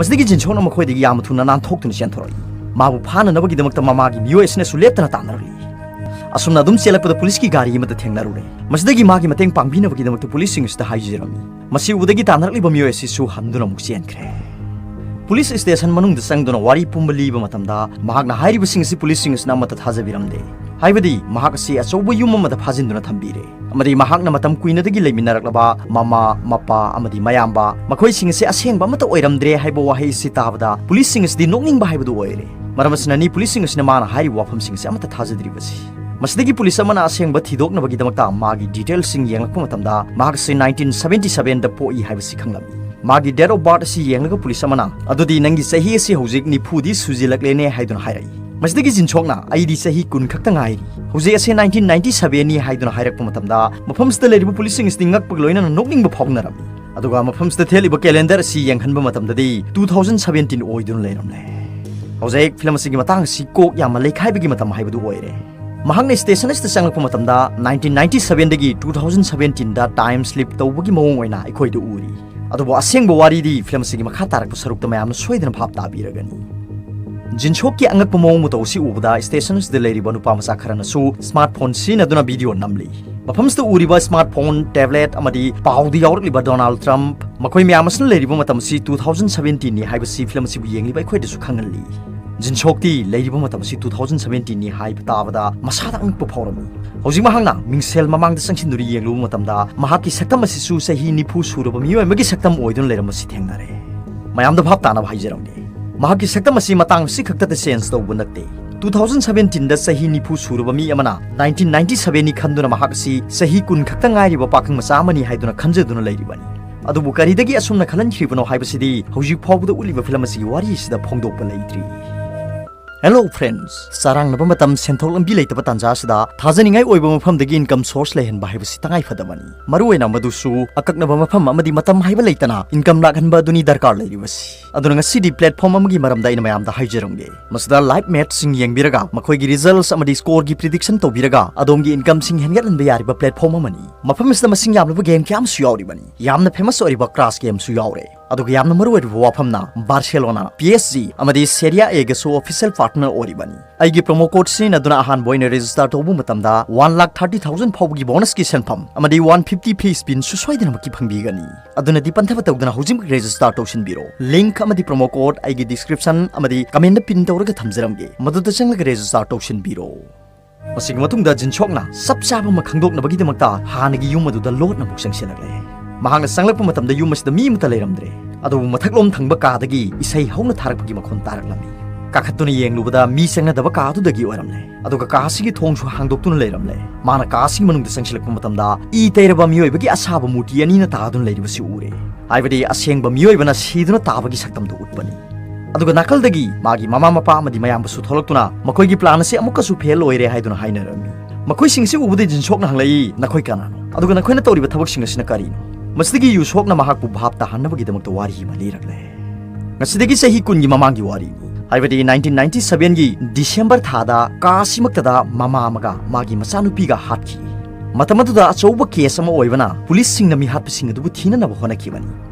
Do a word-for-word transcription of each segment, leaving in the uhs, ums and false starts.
ꯃꯁꯤꯗꯒꯤ ꯖꯤꯟꯁꯣꯛꯅ ꯃꯈꯣꯏꯗꯒꯤ ꯌꯥꯝꯅ ꯊꯨꯅ ꯅꯥꯟꯊꯣꯛꯇꯨꯅ ꯆꯦꯟꯊꯣꯔꯛꯏ꯫ ꯃꯥꯕꯨ ꯐꯥꯅꯅꯕꯒꯤꯗꯃꯛꯇ ꯃꯃꯥꯒꯤ ꯃꯤꯑꯣꯏ ꯑꯁꯤꯅꯁꯨ ꯂꯦꯞꯇꯅ ꯇꯥꯟꯅꯔꯛꯂꯤ꯫ ꯑꯁꯨꯝꯅ ꯑꯗꯨꯝ ꯆꯦꯜꯂꯛꯄꯗ ꯄꯨꯂꯤꯁꯀꯤ ꯒꯥꯔꯤ ꯑꯃꯗ ꯊꯦꯡꯅꯔꯨꯔꯦ꯫ ꯃꯁꯤꯗꯒꯤ ꯃꯥꯒꯤ ꯃꯇꯦꯡ ꯄꯥꯡꯕꯤꯅꯕꯒꯤꯗꯃꯛꯇ ꯄꯨꯂꯤꯁꯁꯤꯡ ꯑꯁꯤꯗ ꯍꯥꯏꯖꯔꯝꯃꯤ꯫ ꯃꯁꯤ ꯎꯕꯗꯒꯤ ꯇꯥꯟꯅꯔꯛꯂꯤꯕ ꯃꯤꯑꯣꯏ ꯑꯁꯤꯁꯨ ꯍꯟꯗꯨꯅ ꯑꯃꯨꯛ ꯆꯦꯟꯈ꯭ꯔꯦ꯫ ꯄꯨꯂꯤꯁ ꯁ꯭ꯇꯦꯁꯟ ꯃꯅꯨꯡꯗ ꯆꯪꯗꯨꯅ ꯋꯥꯔꯤ ꯄꯨꯝꯕ ꯂꯤꯕ ꯃꯇꯝꯗ, ꯃꯍꯥꯛꯅ ꯍꯥꯏꯔꯤꯕꯁꯤꯡ ꯑꯁꯤ ꯄꯨꯂꯤꯁꯁꯤꯡ ꯑꯁꯤꯅ ꯑꯃꯠꯇ ꯊꯥꯖꯕꯤꯔꯝꯗꯦ꯫ ꯍꯥꯏꯕꯗꯤ, ꯃꯍꯥꯛ ꯑꯁꯤ ꯑꯆꯧꯕ ꯌꯨꯝ ꯑꯃꯗ ꯐꯥꯖꯤꯟꯗꯨꯅ ꯊꯝꯕꯤꯔꯦ, ꯑꯃꯗꯤ ꯃꯍꯥꯛꯅ ꯃꯇꯝ ꯀꯨꯏꯅꯗꯒꯤ ꯂꯩꯃꯤꯟꯅꯔꯛꯂꯕ ꯃꯃꯥ, ꯃꯄꯥ ꯑꯃꯗꯤ ꯃꯌꯥꯝꯕ, ꯃꯈꯣꯏꯁꯤꯡ ꯑꯁꯤ ꯑꯁꯦꯡꯕ ꯑꯃꯠꯇ ꯑꯣꯏꯔꯝꯗ꯭ꯔꯦ ꯍꯥꯏꯕ ꯋꯥꯍꯩ ꯑꯁꯤ ꯇꯥꯕꯗ ꯄꯨꯂꯤꯁꯁꯤꯡ ꯑꯁꯤꯗꯤ ꯅꯣꯛꯅꯤꯡꯕ ꯍꯥꯏꯕꯗꯨ ꯑꯣꯏꯔꯦ꯫ ꯃꯔꯝ ꯑꯁꯤꯅꯅꯤ ꯄꯨꯂꯤꯁꯁꯤꯡ ꯑꯁꯤꯅ ꯃꯥꯅ ꯍꯥꯏꯔꯤꯕ ꯋꯥꯐꯝꯁꯤꯡ ꯑꯁꯤ ꯑꯃꯠꯇ ꯊꯥꯖꯗ꯭ꯔꯤꯕꯁꯤ꯫ ꯃꯁꯤꯗꯒꯤ ꯄꯨꯂꯤꯁ ꯑꯃꯅ ꯑꯁꯦꯡꯕ ꯊꯤꯗꯣꯛꯅꯕꯒꯤꯗꯃꯛꯇ ꯃꯥꯒꯤ ꯗꯤꯇꯦꯜꯁꯤꯡ ꯌꯦꯡꯂꯛꯄ ꯃꯇꯝꯗ, ꯃꯍꯥꯛ ꯑꯁꯤ ꯅꯥꯏꯟꯇꯤꯟ ꯁꯚꯦꯟꯇꯤ ꯁꯚꯦꯟꯗ ꯄꯣꯛꯏ ꯍꯥꯏꯕꯁꯤ ꯈꯪꯂꯝꯃꯤ꯫ ꯃꯥꯒꯤ date of birth ꯑꯁꯤ ꯌꯦꯡꯂꯒ ꯄꯨꯂꯤꯁ ꯑꯃꯅ, "ꯑꯗꯨꯗꯤ ꯅꯪꯒꯤ ꯆꯍꯤ ꯑꯁꯤ ꯍꯧꯖꯤꯛ ꯅꯤꯐꯨꯗꯤ ꯁꯨꯖꯤꯜꯂꯛꯂꯦꯅꯦ" ꯍꯥꯏꯗꯨꯅ ꯍꯥꯏꯔꯛꯏ꯫ ꯃꯁꯤꯗꯒꯤ ꯖꯤꯟꯁꯣꯛꯅ, "ꯑꯩꯗꯤ ꯆꯍꯤ ꯀꯨꯟ ꯈꯛꯇ ꯉꯥꯏꯔꯤ, ꯍꯧꯖꯤꯛ ꯑꯁꯤ ꯅꯥꯏꯟꯇꯤꯟ ꯅꯥꯏꯟꯇꯤ ꯁꯚꯦꯟꯅꯤ" ꯍꯥꯏꯗꯨꯅ ꯍꯥꯏꯔꯛꯄ ꯃꯇꯝꯗ, ꯃꯐꯝꯁꯤꯗ ꯂꯩꯔꯤꯕ ꯄꯨꯂꯤꯁꯁꯤꯡ ꯑꯁꯤꯗꯤ ꯉꯛꯄꯒ ꯂꯣꯏꯅꯅ ꯅꯣꯛꯅꯤꯡꯕ ꯐꯥꯎꯅꯔꯝꯃꯤ꯫ ꯑꯗꯨꯒ ꯃꯐꯝꯁꯤꯗ ꯊꯦꯠꯂꯤꯕ ꯀꯦꯂꯦꯟꯗꯔ ꯑꯁꯤ ꯌꯦꯡꯍꯟꯕ ꯃꯇꯝꯗꯗꯤ, ꯇꯨ ꯊꯥꯎꯖꯟ ꯁꯚꯦꯟꯇꯤꯟ ꯑꯣꯏꯗꯨꯅ ꯂꯩꯔꯝꯂꯦ꯫ ꯍꯧꯖꯤꯛ ꯐꯤꯂꯝ ꯑꯁꯤꯒꯤ ꯃꯇꯥꯡ ꯑꯁꯤ ꯀꯣꯛ ꯌꯥꯝꯅ ꯂꯩꯈꯥꯏꯕꯒꯤ ꯃꯇꯝ ꯍꯥꯏꯕꯗꯨ ꯑꯣꯏꯔꯦ꯫ ꯃꯍꯥꯛꯅ ꯁ꯭ꯇꯦꯁꯟ ꯑꯁꯤꯗ ꯆꯪꯂꯛꯄ ꯃꯇꯝꯗ, ꯅꯥꯏꯟꯇꯤꯟ ꯅꯥꯏꯟꯇꯤ ꯁꯚꯦꯟꯗꯒꯤ ꯇꯨ ꯊꯥꯎꯖꯟ ꯁꯚꯦꯟꯇꯤꯟꯗ time slip ꯇꯧꯕꯒꯤ ꯃꯑꯣꯡ ꯑꯣꯏꯅ ꯑꯩꯈꯣꯏꯗ ꯎꯔꯤ꯫ ꯑꯗꯨꯕꯨ ꯑꯁꯦꯡꯕ ꯋꯥꯔꯤꯗꯤ ꯐꯤꯂꯝ ꯑꯁꯤꯒꯤ ꯃꯈꯥ ꯇꯥꯔꯛꯄ ꯁꯔꯨꯛꯇ ꯃꯌꯥꯝꯅ ꯁꯣꯏꯗꯅ ꯚꯥꯞ ꯇꯥꯕꯤꯔꯒꯅꯤ꯫ ꯖꯤꯟꯁꯣꯛꯀꯤ ꯑꯉꯛꯄ ꯃꯑꯣꯡ ꯃꯇꯧ ꯑꯁꯤ ꯎꯕꯗ, ꯁ꯭ꯇꯦꯁꯟ ꯑꯁꯤꯗ ꯂꯩꯔꯤꯕ ꯅꯨꯄꯥ ꯃꯆꯥ ꯈꯔꯅꯁꯨ ꯁ꯭ꯃꯥꯔꯠꯐꯣꯟ ꯁꯤꯖꯤꯟꯅꯗꯨꯅ ꯚꯤꯗꯤꯑꯣ ꯅꯝꯂꯤ꯫ ꯃꯐꯝꯁꯤꯗ ꯎꯔꯤꯕ ꯁ꯭ꯃꯥꯔꯠꯐꯣꯟ, ꯇꯦꯕ꯭ꯂꯦꯠ ꯑꯃꯗꯤ ꯄꯥꯎꯗ ꯌꯥꯎꯔꯛꯂꯤꯕ ꯗꯣꯅꯥꯜꯗ ꯇ꯭ꯔꯝꯞ, ꯃꯈꯣꯏ ꯃꯌꯥꯝ ꯑꯁꯤꯅ ꯂꯩꯔꯤꯕ ꯃꯇꯝ ꯑꯁꯤ ꯇꯨ ꯊꯥꯎꯖꯟ ꯁꯚꯦꯟꯇꯤꯟꯅꯤ ꯍꯥꯏꯕꯁꯤ ꯐꯤꯂꯝ ꯑꯁꯤꯕꯨ ꯌꯦꯡꯂꯤꯕ ꯑꯩꯈꯣꯏꯗꯁꯨ ꯈꯪꯍꯜꯂꯤ꯫ ꯖꯤꯟꯁꯣꯛꯇꯤ ꯂꯩꯔꯤꯕ ꯃꯇꯝ ꯑꯁꯤ ꯇꯨ ꯊꯥꯎꯖꯟ ꯁꯚꯦꯟꯇꯤꯟꯅꯤ ꯍꯥꯏꯕ ꯇꯥꯕꯗ ꯃꯁꯥꯗ ꯑꯉꯛꯄ ꯐꯥꯎꯔꯝꯃꯤ꯫ ꯍꯧꯖꯤꯛ ꯃꯍꯥꯛꯅ ꯃꯤꯡꯁꯦꯜ ꯃꯃꯥꯡꯗ ꯆꯪꯁꯤꯟꯗꯨꯅ ꯌꯦꯡꯂꯨꯕ ꯃꯇꯝꯗ, ꯃꯍꯥꯛꯀꯤ ꯁꯛꯇꯝ ꯑꯁꯤꯁꯨ ꯆꯍꯤ ꯅꯤꯐꯨ ꯁꯨꯔꯕ ꯃꯤꯑꯣꯏ ꯑꯃꯒꯤ ꯁꯛꯇꯝ ꯑꯣꯏꯗꯨꯅ ꯂꯩꯔꯝꯕꯁꯤ ꯊꯦꯡꯅꯔꯦ꯫ ꯃꯌꯥꯝꯗ ꯚꯥꯞ ꯇꯥꯅꯕ ꯍꯥꯏꯖꯔꯝꯒꯦ, ꯃꯍꯥꯛꯀꯤ ꯁꯛꯇꯝ ꯑꯁꯤ ꯃꯇꯥꯡ ꯑꯁꯤꯈꯛꯇꯗ ꯆꯦꯟꯖ ꯇꯧꯕ ꯅꯠꯇꯦ꯫ ꯇꯨ ꯊꯥꯎꯖꯟ ꯁꯚꯦꯟꯇꯤꯟꯗ ꯆꯍꯤ ꯅꯤꯐꯨ ꯁꯨꯔꯕ ꯃꯤ ꯑꯃꯅ ꯅꯥꯏꯟꯇꯤꯟ ꯅꯥꯏꯟꯇꯤ ꯁꯚꯦꯟꯅꯤ ꯈꯟꯗꯨꯅ ꯃꯍꯥꯛ ꯑꯁꯤ ꯆꯍꯤ ꯀꯨꯟ ꯈꯛꯇ ꯉꯥꯏꯔꯤꯕ ꯄꯥꯈꯪ ꯃꯆꯥ ꯑꯃꯅꯤ ꯍꯥꯏꯗꯨꯅ ꯈꯟꯖꯗꯨꯅ ꯂꯩꯔꯤꯕꯅꯤ꯫ ꯑꯗꯨꯕꯨ ꯀꯔꯤꯗꯒꯤ ꯑꯁꯨꯝꯅ ꯈꯜꯍꯟꯈꯤꯕꯅꯣ ꯍꯥꯏꯕꯁꯤꯗꯤ ꯍꯧꯖꯤꯛ ꯐꯥꯎꯕꯗ ꯎꯠꯂꯤꯕ ꯐꯤꯂꯝ ꯑꯁꯤꯒꯤ ꯋꯥꯔꯤ ꯑꯁꯤꯗ ꯐꯣꯡꯗꯣꯛꯄ ꯂꯩꯇ꯭ꯔꯤ꯫ Hello friends, ꯆꯥꯔꯥꯡꯅꯕ ꯃꯇꯝ, ꯁꯦꯟꯊꯣꯛ ꯂꯝꯕꯤ ꯂꯩꯇꯕ ꯇꯥꯟꯖꯥ ꯑꯁꯤꯗ ꯊꯥꯖꯅꯤꯡꯉꯥꯏ ꯑꯣꯏꯕ ꯃꯐꯝꯗꯒꯤ income source ꯂꯩꯍꯟꯕ ꯍꯥꯏꯕꯁꯤ ꯇꯉꯥꯏ ꯐꯗꯕꯅꯤ꯫ ꯃꯔꯨꯑꯣꯏꯅ ꯃꯗꯨꯁꯨ ꯑꯀꯛꯅꯕ ꯃꯐꯝ ꯑꯃꯗꯤ ꯃꯇꯝ ꯍꯥꯏꯕ ꯂꯩꯇꯅ income ꯂꯥꯛꯍꯟꯕ ꯑꯗꯨꯅꯤ ꯗꯔꯀꯥꯔ ꯂꯩꯔꯤꯕꯁꯤ꯫ ꯑꯗꯨꯅ ꯉꯁꯤꯗꯤ platform ꯑꯃꯒꯤ ꯃꯔꯝꯗ ꯑꯩꯅ ꯃꯌꯥꯝꯗ ꯍꯥꯏꯖꯔꯝꯒꯦ꯫ ꯃꯁꯤꯗ live matchꯁꯤꯡ ꯌꯦꯡꯕꯤꯔꯒ, ꯃꯈꯣꯏꯒꯤ results ꯑꯃꯗꯤ scoreꯒꯤ prediction ꯇꯧꯕꯤꯔꯒ, ꯑꯗꯣꯝꯒꯤ incomeꯁꯤꯡ ꯍꯦꯟꯒꯠꯍꯟꯕ ꯌꯥꯔꯤꯕ platform ꯑꯃꯅꯤ꯫ ꯃꯐꯝ ꯑꯁꯤꯗ ꯃꯁꯤꯡ ꯌꯥꯝꯂꯕ game ꯀꯌꯥ ꯑꯃꯁꯨ ꯌꯥꯎꯔꯤꯕꯅꯤ꯫ ꯌꯥꯝꯅ famous ꯑꯣꯏꯔꯤꯕ crash gameꯁꯨ ꯌꯥꯎꯔꯦ꯫ ꯑꯗꯨꯒ ꯌꯥꯝꯅ ꯃꯔꯨꯑꯣꯏꯔꯤꯕ ꯋꯥꯐꯝꯅ, ꯕꯥꯔꯁꯦꯂꯣꯅꯥ, ꯄꯤ ꯑꯦꯁ ꯖꯤ ꯑꯃꯗꯤ ꯁꯦꯔꯤꯌꯥ ꯑꯦꯒꯁꯨ ꯑꯣꯐꯤꯁꯤꯌꯦꯜ ꯄꯥꯔꯠꯅꯔ ꯑꯣꯏꯔꯤꯕꯅꯤ꯫ ꯑꯩꯒꯤ ꯄ꯭ꯔꯣꯃꯣ ꯀꯣꯗ ꯁꯤꯖꯤꯟꯅꯗꯨꯅ ꯑꯍꯥꯟꯕ ꯑꯣꯏꯅ ꯔꯦꯖꯤꯁꯇꯥꯔ ꯇꯧꯕ ꯃꯇꯝꯗ ꯋꯥꯟ ꯂꯥꯈ ꯊꯥꯔꯇꯤ ꯊꯥꯎꯖꯟ ꯐꯥꯎꯕꯒꯤ ꯕꯣꯅꯁꯀꯤ ꯁꯦꯟꯐꯝ ꯑꯃꯗꯤ ꯋꯥꯟ ꯐꯤꯐꯇꯤ ꯐ꯭ꯔꯤ ꯁ꯭ꯄꯤꯟꯁꯨ ꯁꯣꯏꯗꯅꯃꯛꯀꯤ ꯐꯪꯕꯤꯒꯅꯤ꯫ ꯑꯗꯨꯅ ꯗꯤꯄꯟꯊꯕ ꯇꯧꯗꯅ ꯍꯧꯖꯤꯛꯃꯛ ꯔꯦꯖꯤꯁꯇꯥꯔ ꯇꯧꯁꯤꯟꯕꯤꯔꯣ꯫ ꯂꯤꯡꯛ ꯑꯃꯗꯤ ꯄ꯭ꯔꯣꯃꯣ ꯀꯣꯗ ꯑꯩꯒꯤ ꯗꯤꯁꯀ꯭ꯔꯤꯞꯁꯟ ꯑꯃꯗꯤ ꯀꯃꯦꯟꯗ ꯄꯤꯟ ꯇꯧꯔꯒ ꯊꯝꯖꯔꯝꯒꯦ, ꯃꯗꯨꯗ ꯆꯪꯂꯒ ꯔꯦꯖꯤꯁꯇꯥꯔ ꯇꯧꯁꯤꯟꯕꯤꯔꯣ꯫ ꯃꯁꯤꯒꯤ ꯃꯇꯨꯡꯗ ꯖꯤꯟꯁꯣꯛꯅ ꯆꯞ ꯆꯥꯕ ꯑꯃ ꯈꯪꯗꯣꯛꯅꯕꯒꯤꯗꯃꯛꯇ ꯍꯥꯟꯅꯒꯤ ꯌꯨꯝ ꯑꯗꯨꯗ ꯂꯣꯠꯅ ꯑꯃꯨꯛ ꯆꯪꯁꯤꯜꯂꯛꯂꯦ꯫ ꯃꯍꯥꯛꯅ ꯆꯪꯂꯛꯄ ꯃꯇꯝꯗ ꯌꯨꯝ ꯑꯁꯤꯗ ꯃꯤ ꯑꯃꯠꯇ ꯂꯩꯔꯝꯗ꯭ꯔꯦ꯫ ꯑꯗꯨꯕꯨ ꯃꯊꯛꯂꯣꯝ ꯊꯪꯕ ꯀꯥꯗꯒꯤ ꯏꯁꯩ ꯍꯧꯅ ꯊꯥꯔꯛꯄꯒꯤ ꯃꯈꯣꯟ ꯇꯥꯔꯛꯂꯝꯃꯤ꯫ ꯀꯥꯈꯠꯇꯨꯅ ꯌꯦꯡꯂꯨꯕꯗ ꯃꯤ ꯆꯪꯅꯗꯕ ꯀꯥ ꯑꯗꯨꯗꯒꯤ ꯑꯣꯏꯔꯝꯂꯦ꯫ ꯑꯗꯨꯒ ꯀꯥ ꯑꯁꯤꯒꯤ ꯊꯣꯡꯁꯨ ꯍꯥꯡꯗꯣꯛꯇꯨꯅ ꯂꯩꯔꯝꯂꯦ꯫ ꯃꯥꯅ ꯀꯥ ꯑꯁꯤꯒꯤ ꯃꯅꯨꯡꯗ ꯆꯪꯁꯤꯜꯂꯛꯄ ꯃꯇꯝꯗ ꯏ ꯇꯩꯔꯕ ꯃꯤꯑꯣꯏꯕꯒꯤ ꯑꯁꯥꯕ ꯃꯨꯔꯇꯤ ꯑꯅꯤꯅ ꯇꯥꯗꯨꯅ ꯂꯩꯔꯤꯕꯁꯤ ꯎꯔꯦ꯫ ꯍꯥꯏꯕꯗꯤ ꯑꯁꯦꯡꯕ ꯃꯤꯑꯣꯏꯕꯅ ꯁꯤꯗꯨꯅ ꯇꯥꯕꯒꯤ ꯁꯛꯇꯝꯗꯨ ꯎꯠꯄꯅꯤ꯫ ꯑꯗꯨꯒ ꯅꯥꯀꯜꯗꯒꯤ ꯃꯥꯒꯤ ꯃꯃꯥ ꯃꯄꯥ ꯑꯃꯗꯤ ꯃꯌꯥꯝꯕꯁꯨ ꯊꯣꯛꯂꯛꯇꯨꯅ ꯃꯈꯣꯏꯒꯤ ꯄ꯭ꯂꯥꯟ ꯑꯁꯤ ꯑꯃꯨꯛꯀꯁꯨ ꯐꯦꯜ ꯑꯣꯏꯔꯦ ꯍꯥꯏꯗꯨꯅ ꯍꯥꯏꯅꯔꯝꯃꯤ꯫ ꯃꯈꯣꯏꯁꯤꯡ ꯑꯁꯤ ꯎꯕꯗ ꯖꯤꯟꯁꯣꯛꯅ ꯍꯪꯂꯛꯏ, "ꯅꯈꯣꯏ ꯀꯅꯥꯅꯣ? ꯑꯗꯨꯒ ꯅꯈꯣꯏꯅ ꯇꯧꯔꯤꯕ ꯊꯕꯛꯁꯤꯡ ꯑꯁꯤꯅ ꯀꯔꯤꯅꯣ?" ꯃꯁꯤꯗꯒꯤ ꯌꯨꯁꯣꯛꯅ ꯃꯍꯥꯛꯄꯨ ꯚꯥꯞ ꯇꯥꯍꯟꯅꯕꯒꯤꯗꯃꯛꯇ ꯋꯥꯔꯤ ꯑꯃ ꯂꯤꯔꯛꯂꯦ꯫ ꯉꯁꯤꯗꯒꯤ ꯆꯍꯤ ꯀꯨꯟꯒꯤ ꯃꯃꯥꯡꯒꯤ ꯋꯥꯔꯤꯅꯤ꯫ ꯍꯥꯏꯕꯗꯤ ꯅꯥꯏꯟꯇꯤꯟ ꯅꯥꯏꯟꯇꯤ ꯁꯚꯦꯟꯒꯤ ꯗꯤꯁꯦꯝꯕꯔ ꯊꯥꯗ ꯀꯥ ꯑꯁꯤꯃꯛꯇꯗ ꯃꯃꯥ ꯑꯃꯒ ꯃꯥꯒꯤ ꯃꯆꯥꯅꯨꯄꯤꯒ ꯍꯥꯠꯈꯤ꯫ ꯃꯇꯝ ꯑꯗꯨꯗ ꯑꯆꯧꯕ ꯀꯦꯁ ꯑꯃ ꯑꯣꯏꯕꯅ ꯄꯨꯂꯤꯁꯁꯤꯡꯅ ꯃꯤꯍꯥꯠꯄꯁꯤꯡ ꯑꯗꯨꯕꯨ ꯊꯤꯅꯅꯕ ꯍꯣꯠꯅꯈꯤꯕꯅꯤ꯫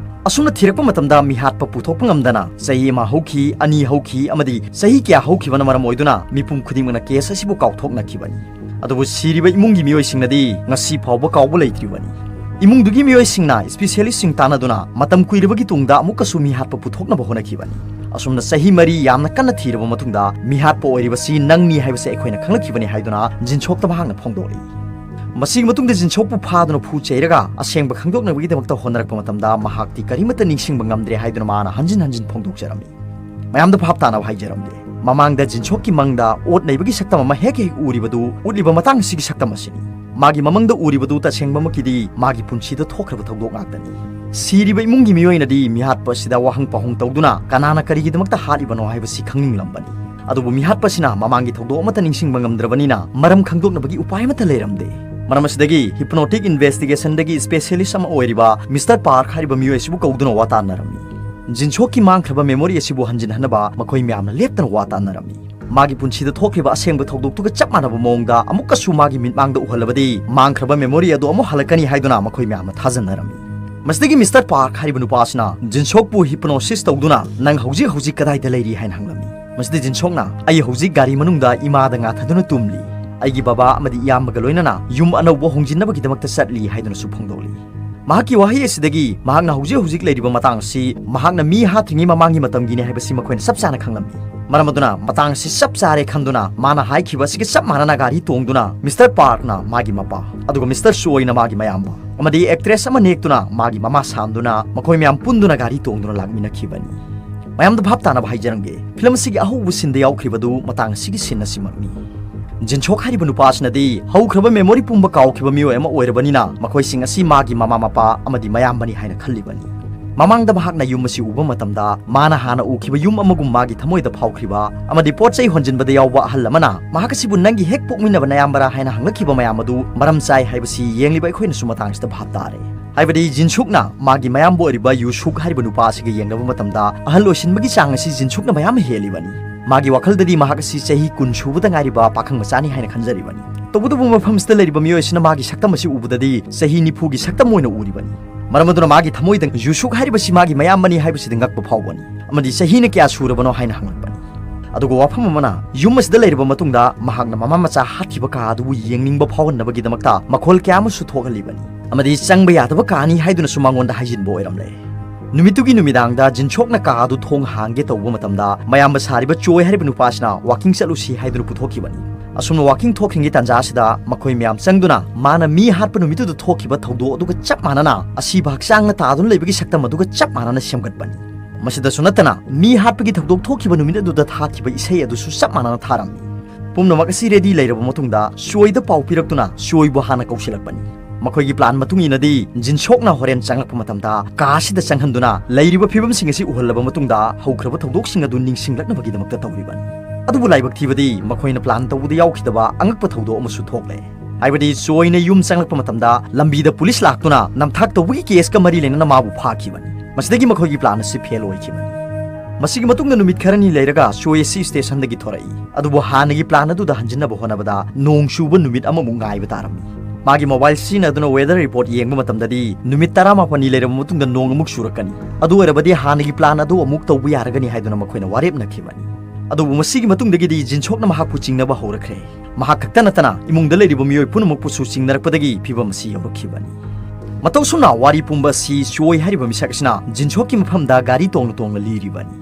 ꯑꯁꯨꯝꯅ ꯊꯤꯔꯛꯄ ꯃꯇꯝꯗ ꯃꯤꯍꯥꯠꯄ ꯄꯨꯊꯣꯛꯄ ꯉꯝꯗꯅ ꯆꯍꯤ ꯑꯃ ꯍꯧꯈꯤ, ꯑꯅꯤ ꯍꯧꯈꯤ ꯑꯃꯗꯤ ꯆꯍꯤ ꯀꯌꯥ ꯍꯧꯈꯤꯕꯅ ꯃꯔꯝ ꯑꯣꯏꯗꯨꯅ ꯃꯤꯄꯨꯝ ꯈꯨꯗꯤꯡꯃꯛꯅ ꯀꯦꯁ ꯑꯁꯤꯕꯨ ꯀꯥꯎꯊꯣꯛꯅꯈꯤꯕꯅꯤ꯫ ꯑꯗꯨꯕꯨ ꯁꯤꯔꯤꯕ ꯏꯃꯨꯡꯒꯤ ꯃꯤꯑꯣꯏꯁꯤꯡꯅꯗꯤ ꯉꯁꯤ ꯐꯥꯎꯕ ꯀꯥꯎꯕ ꯂꯩꯇ꯭ꯔꯤꯕꯅꯤ꯫ ꯏꯃꯨꯡꯗꯨꯒꯤ ꯃꯤꯑꯣꯏꯁꯤꯡꯅ ꯏꯁꯄꯤꯁꯤꯌꯦꯂꯤꯁꯁꯤꯡ ꯇꯥꯟꯅꯗꯨꯅ ꯃꯇꯝ ꯀꯨꯏꯔꯕꯒꯤ ꯇꯨꯡꯗ ꯑꯃꯨꯛꯀꯁꯨ ꯃꯤꯍꯥꯠꯄ ꯄꯨꯊꯣꯛꯅꯕ ꯍꯣꯠꯅꯈꯤꯕꯅꯤ꯫ ꯑꯁꯨꯝꯅ ꯆꯍꯤ ꯃꯔꯤ ꯌꯥꯝꯅ ꯀꯟꯅ ꯊꯤꯔꯕ ꯃꯇꯨꯡꯗ ꯃꯤꯍꯥꯠꯄ ꯑꯣꯏꯔꯤꯕꯁꯤ ꯅꯪꯅꯤ ꯍꯥꯏꯕꯁꯤ ꯑꯩꯈꯣꯏꯅ ꯈꯪꯂꯛꯈꯤꯕꯅꯤ ꯍꯥꯏꯗꯨꯅ ꯖꯤꯟꯁꯣꯛꯇ ꯃꯍꯥꯛꯅ ꯐꯣꯡꯗꯣꯛꯂꯤ꯫ ꯃꯁꯤꯒꯤ ꯃꯇꯨꯡꯗ ꯖꯤꯟꯁꯣꯛꯄꯨ ꯐꯥꯗꯨꯅ ꯐꯨ ꯆꯩꯔꯒ ꯑꯁꯦꯡꯕ ꯈꯪꯗꯣꯛꯅꯕꯒꯤꯗꯃꯛꯇ ꯍꯣꯠꯅꯔꯛꯄ ꯃꯇꯝꯗ ꯃꯍꯥꯛꯇꯤ ꯀꯔꯤꯃꯠꯇ ꯅꯤꯡꯁꯤꯡꯕ ꯉꯝꯗ꯭ꯔꯦ ꯍꯥꯏꯗꯨꯅ ꯃꯥꯅ ꯍꯟꯖꯤꯟ ꯍꯟꯖꯤꯟ ꯐꯣꯡꯗꯣꯛꯆꯔꯝꯃꯤ꯫ ꯃꯌꯥꯝꯗ ꯚꯥꯞ ꯇꯥꯅꯕ ꯍꯥꯏꯖꯔꯝꯒꯦ꯫ ꯃꯃꯥꯡꯗ ꯖꯤꯟꯁꯣꯛꯀꯤ ꯃꯪꯗ ꯑꯣꯠ ꯅꯩꯕꯒꯤ ꯁꯛꯇꯝ ꯑꯃ ꯍꯦꯛ ꯍꯦꯛ ꯎꯔꯤꯕꯗꯨ ꯎꯠꯂꯤꯕ ꯃꯇꯥꯡ ꯑꯁꯤꯒꯤ ꯁꯛꯇꯝ ꯑꯁꯤꯅꯤ꯫ ꯃꯥꯒꯤ ꯃꯃꯪꯗ ꯎꯔꯤꯕꯗꯨ ꯇꯁꯦꯡꯕꯃꯛꯀꯤꯗꯤ ꯃꯥꯒꯤ ꯄꯨꯟꯁꯤꯗ ꯊꯣꯛꯈ꯭ꯔꯕ ꯊꯧꯗꯣꯛ ꯉꯥꯛꯇꯅꯤ꯫ ꯁꯤꯔꯤꯕ ꯏꯃꯨꯡꯒꯤ ꯃꯤꯑꯣꯏꯅꯗꯤ ꯃꯤꯍꯥꯠꯄ ꯑꯁꯤꯗ ꯋꯥꯍꯪ ꯄꯥꯎꯍꯪ ꯇꯧꯗꯨꯅ ꯀꯅꯥꯅ ꯀꯔꯤꯒꯤꯗꯃꯛꯇ ꯍꯥꯠꯂꯤꯕꯅꯣ ꯍꯥꯏꯕꯁꯤ ꯈꯪꯅꯤꯡꯂꯝꯕꯅꯤ꯫ ꯑꯗꯨꯕꯨ ꯃꯤꯍꯥꯠꯄ ꯑꯁꯤꯅ ꯃꯃꯥꯡꯒꯤ ꯊꯧꯗꯣꯛ ꯑꯃꯠꯇ ꯅꯤꯡꯁꯤꯡꯕ ꯉꯝꯗ꯭ꯔꯕꯅꯤꯅ ꯃꯔꯝ ꯈꯪꯗꯣꯛꯅꯕꯒꯤ ꯎꯄꯥꯏ ꯑꯃꯠꯇ ꯂꯩꯔꯝꯗꯦ꯫ ꯃꯔꯝ ꯑꯁꯤꯗꯒꯤ ꯍꯤꯞꯅꯣꯇꯤꯛ ꯏꯟꯚꯦꯁꯇꯤꯒꯦꯁꯟꯗꯒꯤ ꯁ꯭ꯄꯦꯁꯤꯌꯦꯂꯤꯁ ꯑꯃ ꯑꯣꯏꯔꯤꯕ ꯃꯤꯁꯇꯔ ꯄꯥꯔꯛ ꯍꯥꯏꯔꯤꯕ ꯃꯤꯑꯣꯏ ꯑꯁꯤꯕꯨ ꯀꯧꯗꯨꯅ ꯋꯥ ꯇꯥꯟꯅꯔꯝꯃꯤ꯫ ꯖꯤꯟꯁꯣꯛꯀꯤ ꯃꯥꯡꯈ꯭ꯔꯕ ꯃꯦꯃꯣꯔꯤ ꯑꯁꯤꯕꯨ ꯍꯟꯖꯤꯟꯍꯟꯅꯕ ꯃꯈꯣꯏ ꯃꯌꯥꯝꯅ ꯂꯦꯞꯇꯅ ꯋꯥ ꯇꯥꯟꯅꯔꯝꯃꯤ꯫ ꯃꯥꯒꯤ ꯄꯨꯟꯁꯤꯗ ꯊꯣꯛꯈ꯭ꯔꯤꯕ ꯑꯁꯦꯡꯕ ꯊꯧꯗꯣꯛꯇꯨꯒ ꯆꯞ ꯃꯥꯟꯅꯕ ꯃꯑꯣꯡꯗ ꯑꯃꯨꯛꯀꯁꯨ ꯃꯥꯒꯤ ꯃꯤꯠꯃꯥꯡꯗ ꯎꯍꯜꯂꯕꯗꯤ ꯃꯥꯡꯈ꯭ꯔꯕ ꯃꯦꯃꯣꯔꯤ ꯑꯗꯨ ꯑꯃꯨꯛ ꯍꯜꯂꯛꯀꯅꯤ ꯍꯥꯏꯗꯨꯅ ꯃꯈꯣꯏ ꯃꯌꯥꯝꯅ ꯊꯥꯖꯅꯔꯝꯃꯤ꯫ ꯃꯁꯤꯗꯒꯤ ꯃꯤꯁꯇꯔ ꯄꯥꯔꯛ ꯍꯥꯏꯔꯤꯕ ꯅꯨꯄꯥ ꯑꯁꯤꯅ ꯖꯤꯟꯁꯣꯛꯄꯨ ꯍꯤꯞꯅꯣꯁꯤꯁ ꯇꯧꯗꯨꯅ, "ꯅꯪ ꯍꯧꯖꯤꯛ ꯍꯧꯖꯤꯛ ꯀꯗꯥꯏꯗ ꯂꯩꯔꯤ?" ꯍꯥꯏꯅ ꯍꯪꯂꯝꯃꯤ꯫ ꯃꯁꯤꯗ ꯖꯤꯟꯁꯣꯛꯅ, "ꯑꯩ ꯍꯧꯖꯤꯛ ꯒꯥꯔꯤ ꯃꯅꯨꯡꯗ ꯏꯃꯥꯗ ꯉꯥꯊꯗꯨꯅ ꯇꯨꯝꯂꯤ꯫ ꯑꯩꯒꯤ ꯕꯕꯥ ꯑꯃꯗꯤ ꯏꯌꯥꯝꯕꯒ ꯂꯣꯏꯅꯅ ꯌꯨꯝ ꯑꯅꯧꯕ ꯍꯣꯡꯖꯤꯟꯅꯕꯒꯤꯗꯃꯛꯇ ꯆꯠꯂꯤ" ꯍꯥꯏꯗꯨꯅꯁꯨ ꯐꯣꯡꯗꯣꯛꯂꯤ꯫ ꯃꯍꯥꯛꯀꯤ ꯋꯥꯍꯩ ꯑꯁꯤꯗꯒꯤ ꯃꯍꯥꯛꯅ ꯍꯧꯖꯤꯛ ꯍꯧꯖꯤꯛ ꯂꯩꯔꯤꯕ ꯃꯇꯥꯡ ꯑꯁꯤ ꯃꯍꯥꯛꯅ ꯃꯤ ꯍꯥꯠꯇ꯭ꯔꯤꯉꯩ ꯃꯃꯥꯡꯒꯤ ꯃꯇꯝꯒꯤꯅꯤ ꯍꯥꯏꯕꯁꯤ ꯃꯈꯣꯏꯅ ꯆꯞ ꯆꯥꯅ ꯈꯪꯂꯝꯃꯤ꯫ ꯃꯔꯝ ꯑꯗꯨꯅ ꯃꯇꯥꯡ ꯑꯁꯤ ꯆꯞ ꯆꯥꯔꯦ ꯈꯟꯗꯨꯅ ꯃꯥꯅ ꯍꯥꯏꯈꯤꯕ ꯑꯁꯤꯒ ꯆꯞ ꯃꯥꯟꯅꯅ ꯒꯥꯔꯤ ꯇꯣꯡꯗꯨꯅ ꯃꯤꯁꯇꯔ ꯄꯥꯔꯛꯅ ꯃꯥꯒꯤ ꯃꯄꯥ, ꯑꯗꯨꯒ ꯃꯤꯁꯇꯔ ꯁꯨꯑꯣꯏꯅ ꯃꯥꯒꯤ ꯃꯌꯥꯝꯕ, ꯑꯃꯗꯤ ꯑꯦꯛꯇ꯭ꯔꯦꯁ ꯑꯃ ꯅꯦꯛꯇꯨꯅ ꯃꯥꯒꯤ ꯃꯃꯥ ꯁꯥꯝꯗꯨꯅ ꯃꯈꯣꯏ ꯃꯌꯥꯝ ꯄꯨꯟꯗꯨꯅ ꯒꯥꯔꯤ ꯇꯣꯡꯗꯨꯅ ꯂꯥꯛꯃꯤꯟꯅꯈꯤꯕꯅꯤ꯫ ꯃꯌꯥꯝꯗ ꯚꯥꯞ ꯇꯥꯅꯕ ꯍꯥꯏꯖꯔꯝꯒꯦ, ꯐꯤꯂꯝ ꯑꯁꯤꯒꯤ ꯑꯍꯧꯕ ꯁꯤꯟꯗ ꯌꯥꯎꯈ꯭ꯔꯤꯕꯗꯨ ꯃꯇꯥꯡ ꯑꯁꯤꯒꯤ ꯁꯤꯟ ꯑꯁꯤꯃꯛꯅꯤ꯫ ꯖꯤꯟꯁꯣꯛ ꯍꯥꯏꯔꯤꯕ ꯅꯨꯄꯥ ꯑꯁꯤꯅꯗꯤ ꯍꯧꯈ꯭ꯔꯕ ꯃꯦꯃꯣꯔꯤ ꯄꯨꯝꯕ ꯀꯥꯎꯈꯤꯕ ꯃꯤꯑꯣꯏ ꯑꯃ ꯑꯣꯏꯔꯕꯅꯤꯅ ꯃꯈꯣꯏꯁꯤꯡ ꯑꯁꯤ ꯃꯥꯒꯤ ꯃꯃꯥ ꯃꯄꯥ ꯑꯃꯗꯤ ꯃꯌꯥꯝꯕꯅꯤ ꯍꯥꯏꯅ ꯈꯜꯂꯤꯕꯅꯤ꯫ ꯃꯃꯥꯡꯗ ꯃꯍꯥꯛꯅ ꯌꯨꯝ ꯑꯁꯤ ꯎꯕ ꯃꯇꯝꯗ ꯃꯥꯅ ꯍꯥꯟꯅ ꯎꯈꯤꯕ ꯌꯨꯝ ꯑꯃꯒꯨꯝ ꯃꯥꯒꯤ ꯊꯃꯣꯏꯗ ꯐꯥꯎꯈꯤꯕ ꯑꯃꯗꯤ ꯄꯣꯠ ꯆꯩ ꯍꯣꯟꯖꯤꯟꯕꯗ ꯌꯥꯎꯕ ꯑꯍꯜ ꯑꯃꯅ ꯃꯍꯥꯛ ꯑꯁꯤꯕꯨ "ꯅꯪꯒꯤ ꯍꯦꯛ ꯄꯣꯛꯃꯤꯟꯅꯕ ꯅꯌꯥꯝꯕꯔꯥ?" ꯍꯥꯏꯅ ꯍꯪꯂꯛꯈꯤꯕ ꯃꯌꯥꯝ ꯑꯗꯨ ꯃꯔꯝ ꯆꯥꯏ ꯍꯥꯏꯕꯁꯤ ꯌꯦꯡꯂꯤꯕ ꯑꯩꯈꯣꯏꯅꯁꯨ ꯃꯇꯥꯡꯁꯤꯗ ꯚꯥꯞ ꯇꯥꯔꯦ꯫ ꯍꯥꯏꯕꯗꯤ ꯖꯤꯟꯁꯨꯛꯅ ꯃꯥꯒꯤ ꯃꯌꯥꯝꯕ ꯑꯣꯏꯔꯤꯕ ꯌꯨꯁꯨꯛ ꯍꯥꯏꯔꯤꯕ ꯅꯨꯄꯥ ꯑꯁꯤꯒ ꯌꯦꯡꯅꯕ ꯃꯇꯝꯗ ꯑꯍꯜ ꯑꯣꯏꯁꯤꯟꯕꯒꯤ ꯆꯥꯡ ꯑꯁꯤ ꯖꯤꯟꯁꯨꯛꯅ ꯃꯌꯥꯝ ꯍꯦꯜꯂꯤꯕꯅꯤ꯫ ꯃꯥꯒꯤ ꯋꯥꯈꯜꯗꯗꯤ ꯃꯍꯥꯛ ꯑꯁꯤ ꯆꯍꯤ ꯀꯨꯟ ꯁꯨꯕꯗ ꯉꯥꯏꯔꯤꯕ ꯄꯥꯈꯪ ꯃꯆꯥꯅꯤ ꯍꯥꯏꯅ ꯈꯟꯖꯔꯤꯕꯅꯤ꯫ ꯇꯧꯕꯇꯕꯨ ꯃꯐꯝꯁꯤꯗ ꯂꯩꯔꯤꯕ ꯃꯤꯑꯣꯏ ꯑꯁꯤꯅ ꯃꯥꯒꯤ ꯁꯛꯇꯝ ꯑꯁꯤ ꯎꯕꯗꯗꯤ ꯆꯍꯤ ꯅꯤꯐꯨꯒꯤ ꯁꯛꯇꯝ ꯑꯣꯏꯅ ꯎꯔꯤꯕꯅꯤ꯫ ꯃꯔꯝ ꯑꯗꯨꯅ ꯃꯥꯒꯤ ꯊꯃꯣꯏꯗ ꯌꯨꯁꯨꯛ ꯍꯥꯏꯔꯤꯕꯁꯤ ꯃꯥꯒꯤ ꯃꯌꯥꯝꯕꯅꯤ ꯍꯥꯏꯕꯁꯤꯗ ꯉꯛꯄ ꯐꯥꯎꯕꯅꯤ ꯑꯃꯗꯤ ꯆꯍꯤꯅ ꯀꯌꯥ ꯁꯨꯔꯕꯅꯣ ꯍꯥꯏꯅ ꯍꯪꯂꯛꯄꯅꯤ꯫ ꯑꯗꯨꯒ ꯋꯥꯐꯝ ꯑꯃꯅ, ꯌꯨꯝ ꯑꯁꯤꯗ ꯂꯩꯔꯕ ꯃꯇꯨꯡꯗ ꯃꯍꯥꯛꯅ ꯃꯃꯥ ꯃꯆꯥ ꯍꯥꯠꯈꯤꯕ ꯀꯥ ꯑꯗꯨꯕꯨ ꯌꯦꯡꯅꯤꯡꯕ ꯐꯥꯎꯍꯟꯅꯕꯒꯤꯗꯃꯛꯇ ꯃꯈꯣꯜ ꯀꯌꯥ ꯑꯃꯁꯨ ꯊꯣꯛꯍꯜꯂꯤꯕꯅꯤ ꯑꯃꯗꯤ ꯆꯪꯕ ꯌꯥꯗꯕ ꯀꯥꯅꯤ ꯍꯥꯏꯗꯨꯅꯁꯨ ꯃꯉꯣꯟꯗ ꯍꯥꯏꯖꯤꯟꯕ ꯑꯣꯏꯔꯝꯂꯦ꯫ ꯅꯨꯃꯤꯠꯇꯨꯒꯤ ꯅꯨꯃꯤꯗꯥꯡꯗ ꯖꯤꯟꯁꯣꯛꯅ ꯀꯥ ꯑꯗꯨ ꯊꯣꯡ ꯍꯥꯡꯒꯦ ꯇꯧꯕ ꯃꯇꯝꯗ ꯃꯌꯥꯝꯕ ꯁꯥꯔꯤꯕ ꯆꯣꯏ ꯍꯥꯏꯔꯤꯕ ꯅꯨꯄꯥꯁꯤꯅ "ꯋꯥꯀꯤꯡ ꯆꯠꯂꯨꯁꯤ" ꯍꯥꯏꯗꯨꯅ ꯄꯨꯊꯣꯛꯈꯤꯕꯅꯤ꯫ ꯑꯁꯨꯝꯅ ꯋꯥꯀꯤꯡ ꯊꯣꯛꯈ꯭ꯔꯤꯉꯩ ꯇꯥꯟꯖꯥ ꯑꯁꯤꯗ ꯃꯈꯣꯏ ꯃꯌꯥꯝ ꯆꯪꯗꯨꯅ ꯃꯥꯅ ꯃꯤ ꯍꯥꯠꯄ ꯅꯨꯃꯤꯠꯇꯨꯗ ꯊꯣꯛꯈꯤꯕ ꯊꯧꯗꯣꯛ ꯑꯗꯨꯒ ꯆꯞ ꯃꯥꯟꯅꯅ ꯑꯁꯤꯕ ꯍꯛꯆꯥꯡꯅ ꯇꯥꯗꯨꯅ ꯂꯩꯕꯒꯤ ꯁꯛꯇꯝ ꯑꯗꯨꯒ ꯆꯞ ꯃꯥꯟꯅꯅ ꯁꯦꯝꯒꯠꯄꯅꯤ꯫ ꯃꯁꯤꯗꯁꯨ ꯅꯠꯇꯅ ꯃꯤ ꯍꯥꯠꯄꯒꯤ ꯊꯧꯗꯣꯛ ꯊꯣꯛꯈꯤꯕ ꯅꯨꯃꯤꯠ ꯑꯗꯨꯗ ꯊꯥꯈꯤꯕ ꯏꯁꯩ ꯑꯗꯨꯁꯨ ꯆꯞ ꯃꯥꯟꯅꯅ ꯊꯥꯔꯝꯃꯤ꯫ ꯄꯨꯝꯅꯃꯛ ꯑꯁꯤ ꯔꯦꯗꯤ ꯂꯩꯔꯕ ꯃꯇꯨꯡꯗ ꯆꯣꯏꯗ ꯄꯥꯎ ꯄꯤꯔꯛꯇꯨꯅ ꯆꯣꯏꯕꯨ ꯍꯥꯟꯅ ꯀꯧꯁꯤꯜꯂꯛꯄꯅꯤ꯫ ꯃꯈꯣꯏꯒꯤ ꯄ꯭ꯂꯥꯟ ꯃꯇꯨꯡ ꯏꯟꯅꯗꯤ ꯖꯤꯟꯁꯣꯛꯅ ꯍꯣꯔꯦꯟ ꯆꯪꯂꯛꯄ ꯃꯇꯝꯗ ꯀꯥ ꯑꯁꯤꯗ ꯆꯪꯍꯟꯗꯨꯅ ꯂꯩꯔꯤꯕ ꯐꯤꯕꯝꯁꯤꯡ ꯑꯁꯤ ꯎꯍꯜꯂꯕ ꯃꯇꯨꯡꯗ ꯍꯧꯈ꯭ꯔꯕ ꯊꯧꯗꯣꯛꯁꯤꯡ ꯑꯗꯨ ꯅꯤꯡꯁꯤꯡꯂꯛꯅꯕꯒꯤꯗꯃꯛꯇ ꯇꯧꯔꯤꯕꯅꯤ꯫ ꯑꯗꯨꯕꯨ ꯂꯥꯏꯕꯛ ꯊꯤꯕꯗꯤ ꯃꯈꯣꯏꯅ ꯄ꯭ꯂꯥꯟ ꯇꯧꯕꯗ ꯌꯥꯎꯈꯤꯗꯕ ꯑꯉꯛꯄ ꯊꯧꯗꯣꯛ ꯑꯃꯁꯨ ꯊꯣꯛꯂꯦ꯫ ꯍꯥꯏꯕꯗꯤ ꯆꯣꯏꯅ ꯌꯨꯝ ꯆꯪꯂꯛꯄ ꯃꯇꯝꯗ ꯂꯝꯕꯤꯗ ꯄꯨꯂꯤꯁ ꯂꯥꯛꯇꯨꯅ ꯅꯝꯊꯥꯛ ꯇꯧꯕꯒꯤ ꯀꯦꯁꯀ ꯃꯔꯤ ꯂꯩꯅꯅ ꯃꯥꯕꯨ ꯐꯥꯈꯤꯕꯅꯤ꯫ ꯃꯁꯤꯗꯒꯤ ꯃꯈꯣꯏꯒꯤ ꯄ꯭ꯂꯥꯟ ꯑꯁꯤ ꯐꯦꯜ ꯑꯣꯏꯈꯤꯕꯅꯤ꯫ ꯃꯁꯤꯒꯤ ꯃꯇꯨꯡꯗ ꯅꯨꯃꯤꯠ ꯈꯔꯅꯤ ꯂꯩꯔꯒ ꯆꯣꯏ ꯑꯁꯤ ꯁ꯭ꯇꯦꯁꯟꯗꯒꯤ ꯊꯣꯔꯛꯏ꯫ ꯑꯗꯨꯕꯨ ꯍꯥꯟꯅꯒꯤ ꯄ꯭ꯂꯥꯟ ꯑꯗꯨꯗ ꯍꯟꯖꯤꯟꯅꯕ ꯍꯣꯠꯅꯕꯗ ꯅꯣꯡ ꯆꯨꯕ ꯅꯨꯃꯤꯠ ꯑꯃꯃꯨꯛ ꯉꯥꯏꯕ ꯇꯥꯔꯝꯃꯤ꯫ ꯃꯥꯒꯤ ꯃꯣꯕꯥꯏꯜ ꯁꯤꯖꯤꯟꯅꯗꯨꯅ ꯋꯦꯗꯔ ꯔꯤꯄꯣꯔꯠ ꯌꯦꯡꯕ ꯃꯇꯝꯗꯗꯤ ꯅꯨꯃꯤꯠ ꯇꯔꯥꯃꯥꯄꯟꯅꯤ ꯂꯩꯔꯕ ꯃꯇꯨꯡꯗ ꯅꯣꯡ ꯑꯃꯨꯛ ꯆꯨꯔꯛꯀꯅꯤ꯫ ꯑꯗꯨ ꯑꯣꯏꯔꯕꯗꯤ ꯍꯥꯟꯅꯒꯤ ꯄ꯭ꯂꯥꯟ ꯑꯗꯨ ꯑꯃꯨꯛ ꯇꯧꯕ ꯌꯥꯔꯒꯅꯤ ꯍꯥꯏꯗꯨꯅ ꯃꯈꯣꯏꯅ ꯋꯥꯔꯦꯞꯅꯈꯤꯕꯅꯤ꯫ ꯑꯗꯨꯕꯨ ꯃꯁꯤꯒꯤ ꯃꯇꯨꯡꯗꯒꯤꯗꯤ ꯖꯤꯟꯁꯣꯛꯅ ꯃꯍꯥꯛꯄꯨ ꯆꯤꯡꯅꯕ ꯍꯧꯔꯛꯈ꯭ꯔꯦ꯫ ꯃꯍꯥꯛ ꯈꯛꯇ ꯅꯠꯇꯅ ꯏꯃꯨꯡꯗ ꯂꯩꯔꯤꯕ ꯃꯤꯑꯣꯏ ꯄꯨꯝꯅꯃꯛꯄꯨꯁꯨ ꯆꯤꯡꯅꯔꯛꯄꯗꯒꯤ ꯐꯤꯚꯝ ꯑꯁꯤ ꯌꯧꯔꯛꯈꯤꯕꯅꯤ꯫ ꯃꯇꯧ ꯑꯁꯨꯝꯅ ꯋꯥꯔꯤ ꯄꯨꯝꯕ ꯑꯁꯤ ꯆꯣꯏ ꯍꯥꯏꯔꯤꯕ ꯃꯤꯁꯛ ꯑꯁꯤꯅ ꯖꯤꯟꯁꯣꯛꯀꯤ ꯃꯐꯝꯗ ꯒꯥꯔꯤ ꯇꯣꯡꯅ ꯇꯣꯡꯅ ꯂꯤꯔꯤꯕꯅꯤ꯫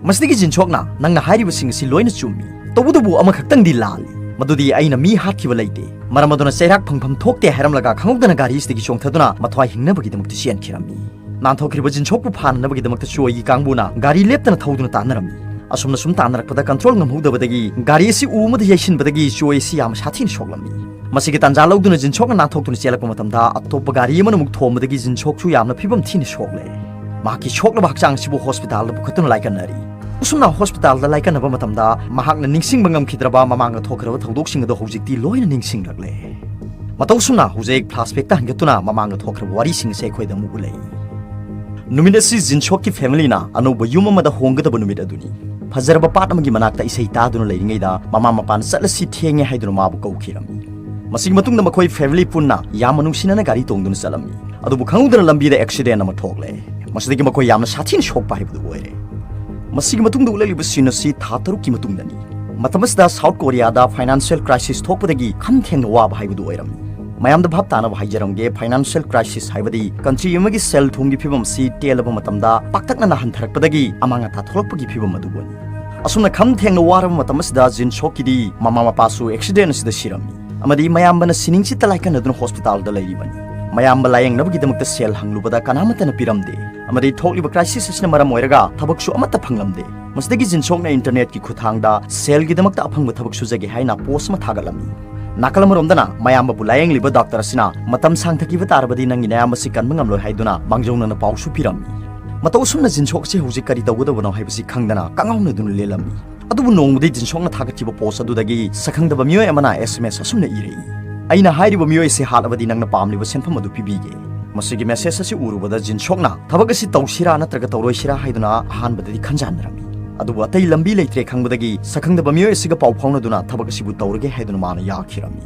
ꯃꯁꯤꯗꯒꯤ ꯖꯤꯟꯁꯣꯛꯅ, "ꯅꯪꯅ ꯍꯥꯏꯔꯤꯕꯁꯤꯡ ꯑꯁꯤ ꯂꯣꯏꯅ ꯆꯨꯝꯃꯤ, ꯇꯧꯕꯇꯕꯨ ꯑꯃꯈꯛꯇꯪꯗꯤ ꯂꯥꯜꯂꯤ, ꯃꯗꯨꯗꯤ ꯑꯩꯅ ꯃꯤ ꯍꯥꯠꯈꯤꯕ ꯂꯩꯇꯦ, ꯃꯔꯝ ꯑꯗꯨꯅ ꯆꯩꯔꯥꯛ ꯐꯪꯐꯝ ꯊꯣꯛꯇꯦ" ꯍꯥꯏꯔꯝꯂꯒ ꯈꯪꯍꯧꯗꯅ ꯒꯥꯔꯤ ꯑꯁꯤꯗꯒꯤ ꯆꯣꯡꯊꯗꯨꯅ ꯃꯊ꯭ꯋꯥꯏ ꯍꯤꯡꯅꯕꯒꯤꯗꯃꯛꯇ ꯆꯦꯟꯈꯤꯔꯝꯃꯤ꯫ ꯅꯥꯟꯊꯣꯛꯈ꯭ꯔꯤꯕ ꯖꯤꯟꯁꯣꯛꯄꯨ ꯐꯥꯅꯅꯕꯒꯤꯗꯃꯛꯇ ꯆꯣꯏꯒꯤ ꯀꯥꯡꯕꯨꯅ ꯒꯥꯔꯤ ꯂꯦꯞꯇꯅ ꯊꯧꯗꯨꯅ ꯇꯥꯟꯅꯔꯝꯃꯤ꯫ ꯑꯁꯨꯝꯅ ꯁꯨꯝ ꯇꯥꯟꯅꯔꯛꯄꯗ ꯀꯟꯇ꯭ꯔꯣꯜ ꯉꯝꯍꯧꯗꯕꯗꯒꯤ ꯒꯥꯔꯤ ꯑꯁꯤ ꯎ ꯑꯃꯗ ꯌꯩꯁꯤꯟꯕꯗꯒꯤ ꯆꯣꯏ ꯑꯁꯤ ꯌꯥꯝꯅ ꯁꯥꯊꯤꯅ ꯁꯣꯛꯂꯝꯃꯤ꯫ ꯃꯁꯤꯒꯤ ꯇꯥꯟꯖꯥ ꯂꯧꯗꯨꯅ ꯖꯤꯟꯁꯣꯛꯅ ꯅꯥꯟꯊꯣꯛꯇꯨꯅ ꯆꯦꯜꯂꯛꯄ ꯃꯇꯝꯗ ꯑꯇꯣꯞꯄ ꯒꯥꯔꯤ ꯑꯃꯅ ꯑꯃꯨꯛ ꯊꯣꯝꯕꯗꯒꯤ ꯖꯤꯟꯁꯣꯛꯁꯨ ꯌꯥꯝꯅ ꯐꯤꯕꯝ ꯊꯤꯅ ꯁꯣꯛꯂꯦ꯫ ꯃꯍꯥꯛꯀꯤ ꯁꯣꯛꯂꯕ ꯍꯛꯆꯥꯡ ꯑꯁꯤꯕꯨ ꯍꯣꯁꯄꯤꯇꯥꯜꯗ ꯄꯨꯈꯠꯇꯨꯅ ꯂꯥꯏꯀꯠꯅꯔꯤ꯫ ꯑꯁꯨꯝꯅ ꯍꯣꯁꯄꯤꯇꯥꯜꯗ ꯂꯥꯏꯀꯠꯅꯕ ꯃꯇꯝꯗ ꯃꯍꯥꯛꯅ ꯅꯤꯡꯁꯤꯡꯕ ꯉꯝꯈꯤꯗ꯭ꯔꯕ ꯃꯃꯥꯡꯗ ꯊꯣꯛꯈ꯭ꯔꯕ ꯊꯧꯗꯣꯛꯁꯤꯡ ꯑꯗꯨ ꯍꯧꯖꯤꯛꯇꯤ ꯂꯣꯏꯅ ꯅꯤꯡꯁꯤꯡꯂꯛꯂꯦ꯫ ꯃꯇꯧ ꯑꯁꯨꯝꯅ ꯍꯧꯖꯤꯛ ꯐ꯭ꯂꯥꯁꯕꯦꯛꯇ ꯍꯟꯒꯠꯇꯨꯅ ꯃꯃꯥꯡꯗ ꯊꯣꯛꯈ꯭ꯔꯕ ꯋꯥꯔꯤꯁꯤꯡ ꯑꯁꯤ ꯑꯩꯈꯣꯏꯗ ꯑꯃꯨꯛ ꯎꯠꯂꯛꯏ꯫ ꯅꯨꯃꯤꯠ ꯑꯁꯤ ꯖꯤꯟꯁꯣꯛꯀꯤ ꯐꯦꯃꯤꯂꯤꯅ ꯑꯅꯧꯕ ꯌꯨꯝ ꯑꯃꯗ ꯍꯣꯡꯒꯗꯕ ꯅꯨꯃꯤꯠ ꯑꯗꯨꯅꯤ꯫ ꯐꯖꯔꯕ ꯄꯥꯠ ꯑꯃꯒꯤ ꯃꯅꯥꯛꯇ ꯏꯁꯩ ꯇꯥꯗꯨꯅ ꯂꯩꯔꯤꯉꯩꯗ ꯃꯃꯥ ꯃꯄꯥꯅ "ꯆꯠꯂꯁꯤ, ꯊꯦꯡꯉꯦ" ꯍꯥꯏꯗꯨꯅ ꯃꯥꯕꯨ ꯀꯧꯈꯤꯔꯝꯃꯤ꯫ ꯃꯁꯤꯒꯤ ꯃꯇꯨꯡꯗ ꯃꯈꯣꯏ ꯐꯦꯃꯤꯂꯤ ꯄꯨꯟꯅ ꯌꯥꯝꯅ ꯅꯨꯡꯁꯤꯅꯅ ꯒꯥꯔꯤ ꯇꯣꯡꯗꯨꯅ ꯆꯠꯂꯝꯃꯤ꯫ ꯑꯗꯨꯕꯨ ꯈꯪꯍꯧꯗꯅ ꯂꯝꯕꯤꯗ ꯑꯦꯛꯁꯤꯗꯦꯟ ꯑꯃ ꯊꯣꯛꯂꯦ꯫ ꯃꯁꯤꯗꯒꯤ ꯃꯈꯣꯏ ꯌꯥꯝꯅ ꯁꯥꯊꯤꯅ ꯁꯣꯛꯄ ꯍꯥꯏꯕꯗꯨ ꯑꯣꯏꯔꯦ꯫ ꯃꯁꯤꯒꯤ ꯃꯇꯨꯡꯗ ꯎꯠꯂꯛꯂꯤꯕ ꯁꯤꯟ ꯑꯁꯤ ꯊꯥ ꯇꯔꯨꯛꯀꯤ ꯃꯇꯨꯡꯗꯅꯤ꯫ ꯃꯇꯝ ꯑꯁꯤꯗ ꯁꯥꯎꯠ ꯀꯣꯔꯤꯌꯥꯗ ꯐꯥꯏꯅꯥꯟꯁꯤꯌꯦꯜ ꯀ꯭ꯔꯥꯏꯁꯤꯁ ꯊꯣꯛꯄꯗꯒꯤ ꯈꯝ ꯊꯦꯡꯅ ꯋꯥꯕ ꯍꯥꯏꯕꯗꯨ ꯑꯣꯏꯔꯝꯃꯤ꯫ ꯃꯌꯥꯝꯗ ꯚꯥꯞ ꯇꯥꯅꯕ ꯍꯥꯏꯖꯔꯝꯒꯦ, ꯐꯥꯏꯅꯥꯟꯁꯤꯌꯦꯜ ꯀ꯭ꯔꯥꯏꯁꯤꯁ ꯍꯥꯏꯕꯗꯤ ꯀꯟꯇ꯭ꯔꯤ ꯑꯃꯒꯤ ꯁꯦꯜ ꯊꯨꯝꯒꯤ ꯐꯤꯕꯝ ꯑꯁꯤ ꯇꯦꯜꯂꯕ ꯃꯇꯝꯗ ꯄꯥꯛꯇꯛꯅꯅ ꯍꯟꯊꯔꯛꯄꯗꯒꯤ ꯑꯃꯥꯡ ꯑꯇꯥ ꯊꯣꯛꯂꯛꯄꯒꯤ ꯐꯤꯕꯝ ꯑꯗꯨꯕꯨꯅꯤ꯫ ꯑꯁꯨꯝꯅ ꯈꯝ ꯊꯦꯡꯅ ꯋꯥꯔꯕ ꯃꯇꯝ ꯑꯁꯤꯗ ꯖꯤꯟꯁꯣꯛꯀꯤꯗꯤ ꯃꯃꯥ ꯃꯄꯥꯁꯨ ꯑꯦꯛꯁꯤꯗꯦꯟ ꯑꯁꯤꯗ ꯁꯤꯔꯝꯃꯤ꯫ ꯑꯃꯗꯤ ꯃꯌꯥꯝꯕꯅ ꯁꯤꯅꯤꯡꯁꯤꯠꯇ ꯂꯥꯏꯀꯠꯅꯗꯨꯅ ꯍꯣꯁꯄꯤꯇꯥꯜꯗ ꯂꯩꯔꯤꯕꯅꯤ꯫ ꯃꯌꯥꯝꯕ ꯂꯥꯌꯦꯡꯅꯕꯒꯤꯗꯃꯛꯇ ꯁꯦꯜ ꯍꯪꯂꯨꯕꯗ ꯀꯅꯥꯃꯠꯇꯅ ꯄꯤꯔꯝꯗꯦ꯫ ꯑꯃꯗꯤ ꯊꯣꯛꯂꯤꯕ ꯀ꯭ꯔꯥꯏꯁꯤꯁ ꯑꯁꯤꯅ ꯃꯔꯝ ꯑꯣꯏꯔꯒ ꯊꯕꯛꯁꯨ ꯑꯃꯠꯇ ꯐꯪꯂꯝꯗꯦ꯫ ꯃꯁꯤꯗꯒꯤ ꯖꯤꯟꯁꯣꯛꯅ ꯏꯟꯇꯔꯅꯦꯠꯀꯤ ꯈꯨꯠꯊꯥꯡꯗ ꯁꯦꯜꯒꯤꯗꯃꯛꯇ ꯑꯐꯪꯕ ꯊꯕꯛ ꯁꯨꯖꯒꯦ ꯍꯥꯏꯅ ꯄꯣꯁ ꯑꯃ ꯊꯥꯒꯠꯂꯝꯃꯤ꯫ ꯅꯥꯀꯜ ꯑꯃꯔꯣꯝꯗꯅ ꯃꯌꯥꯝꯕꯕꯨ ꯂꯥꯌꯦꯡꯂꯤꯕ ꯗꯥꯛꯇꯔ ꯑꯁꯤꯅ "ꯃꯇꯝ ꯁꯥꯡꯊꯈꯤꯕ ꯇꯥꯔꯕꯗꯤ ꯅꯪꯒꯤ ꯅꯌꯥꯝꯕꯁꯤ ꯀꯟꯕ ꯉꯝꯂꯣꯏ" ꯍꯥꯏꯗꯨꯅ ꯃꯥꯡꯖꯧꯅꯅ ꯄꯥꯎꯁꯨ ꯄꯤꯔꯝꯃꯤ꯫ ꯃꯇꯧ ꯑꯁꯨꯝꯅ ꯖꯤꯟꯁꯣꯛ ꯑꯁꯤ ꯍꯧꯖꯤꯛ ꯀꯔꯤ ꯇꯧꯒꯗꯕꯅꯣ ꯍꯥꯏꯕꯁꯤ ꯈꯪꯗꯅ ꯀꯉꯥꯎꯅꯗꯨꯅ ꯂꯦꯜꯂꯝꯃꯤ꯫ ꯑꯗꯨꯕꯨ ꯅꯣꯡꯃꯗꯤ ꯖꯤꯟꯁꯣꯛꯅ ꯊꯥꯒꯠꯈꯤꯕ ꯄꯣꯁ ꯑꯗꯨꯗꯒꯤ ꯁꯛꯈꯪꯗꯕ ꯃꯤꯑꯣꯏ ꯑꯃꯅ ꯑꯦꯁ ꯑꯦꯝ ꯑꯦꯁ ꯑꯁꯨꯝꯅ ꯏꯔꯛꯏ, "ꯑꯩꯅ ꯍꯥꯏꯔꯤꯕ ꯃꯤꯑꯣꯏ ꯑꯁꯤ ꯍꯥꯠꯂꯕꯗꯤ ꯅꯪꯅ ꯄꯥꯝꯂꯤꯕ ꯁꯦꯟꯐꯝ ꯑꯗꯨ ꯄꯤꯕꯤꯒꯦ"꯫ ꯃꯁꯤꯒꯤ ꯃꯦꯁꯦꯖ ꯑꯁꯤ ꯎꯔꯨꯕꯗ ꯖꯤꯟꯁꯣꯛꯅ ꯊꯕꯛ ꯑꯁꯤ ꯇꯧꯁꯤꯔꯥ ꯅꯠꯇ꯭ꯔꯒ ꯇꯧꯔꯣꯏꯁꯤꯔꯥ ꯍꯥꯏꯗꯨꯅ ꯑꯍꯥꯟꯕꯗꯗꯤ ꯈꯟꯖꯥꯟꯅꯔꯝꯃꯤ꯫ ꯑꯗꯨꯕꯨ ꯑꯇꯩ ꯂꯝꯕꯤ ꯂꯩꯇ꯭ꯔꯦ ꯈꯪꯕꯗꯒꯤ ꯁꯛꯈꯪꯗꯕ ꯃꯤꯑꯣꯏ ꯑꯁꯤꯒ ꯄꯥꯎ ꯐꯥꯎꯅꯗꯨꯅ ꯊꯕꯛ ꯑꯁꯤꯕꯨ ꯇꯧꯔꯒꯦ ꯍꯥꯏꯗꯨꯅ ꯃꯥꯅ ꯌꯥꯈꯤꯔꯝꯃꯤ꯫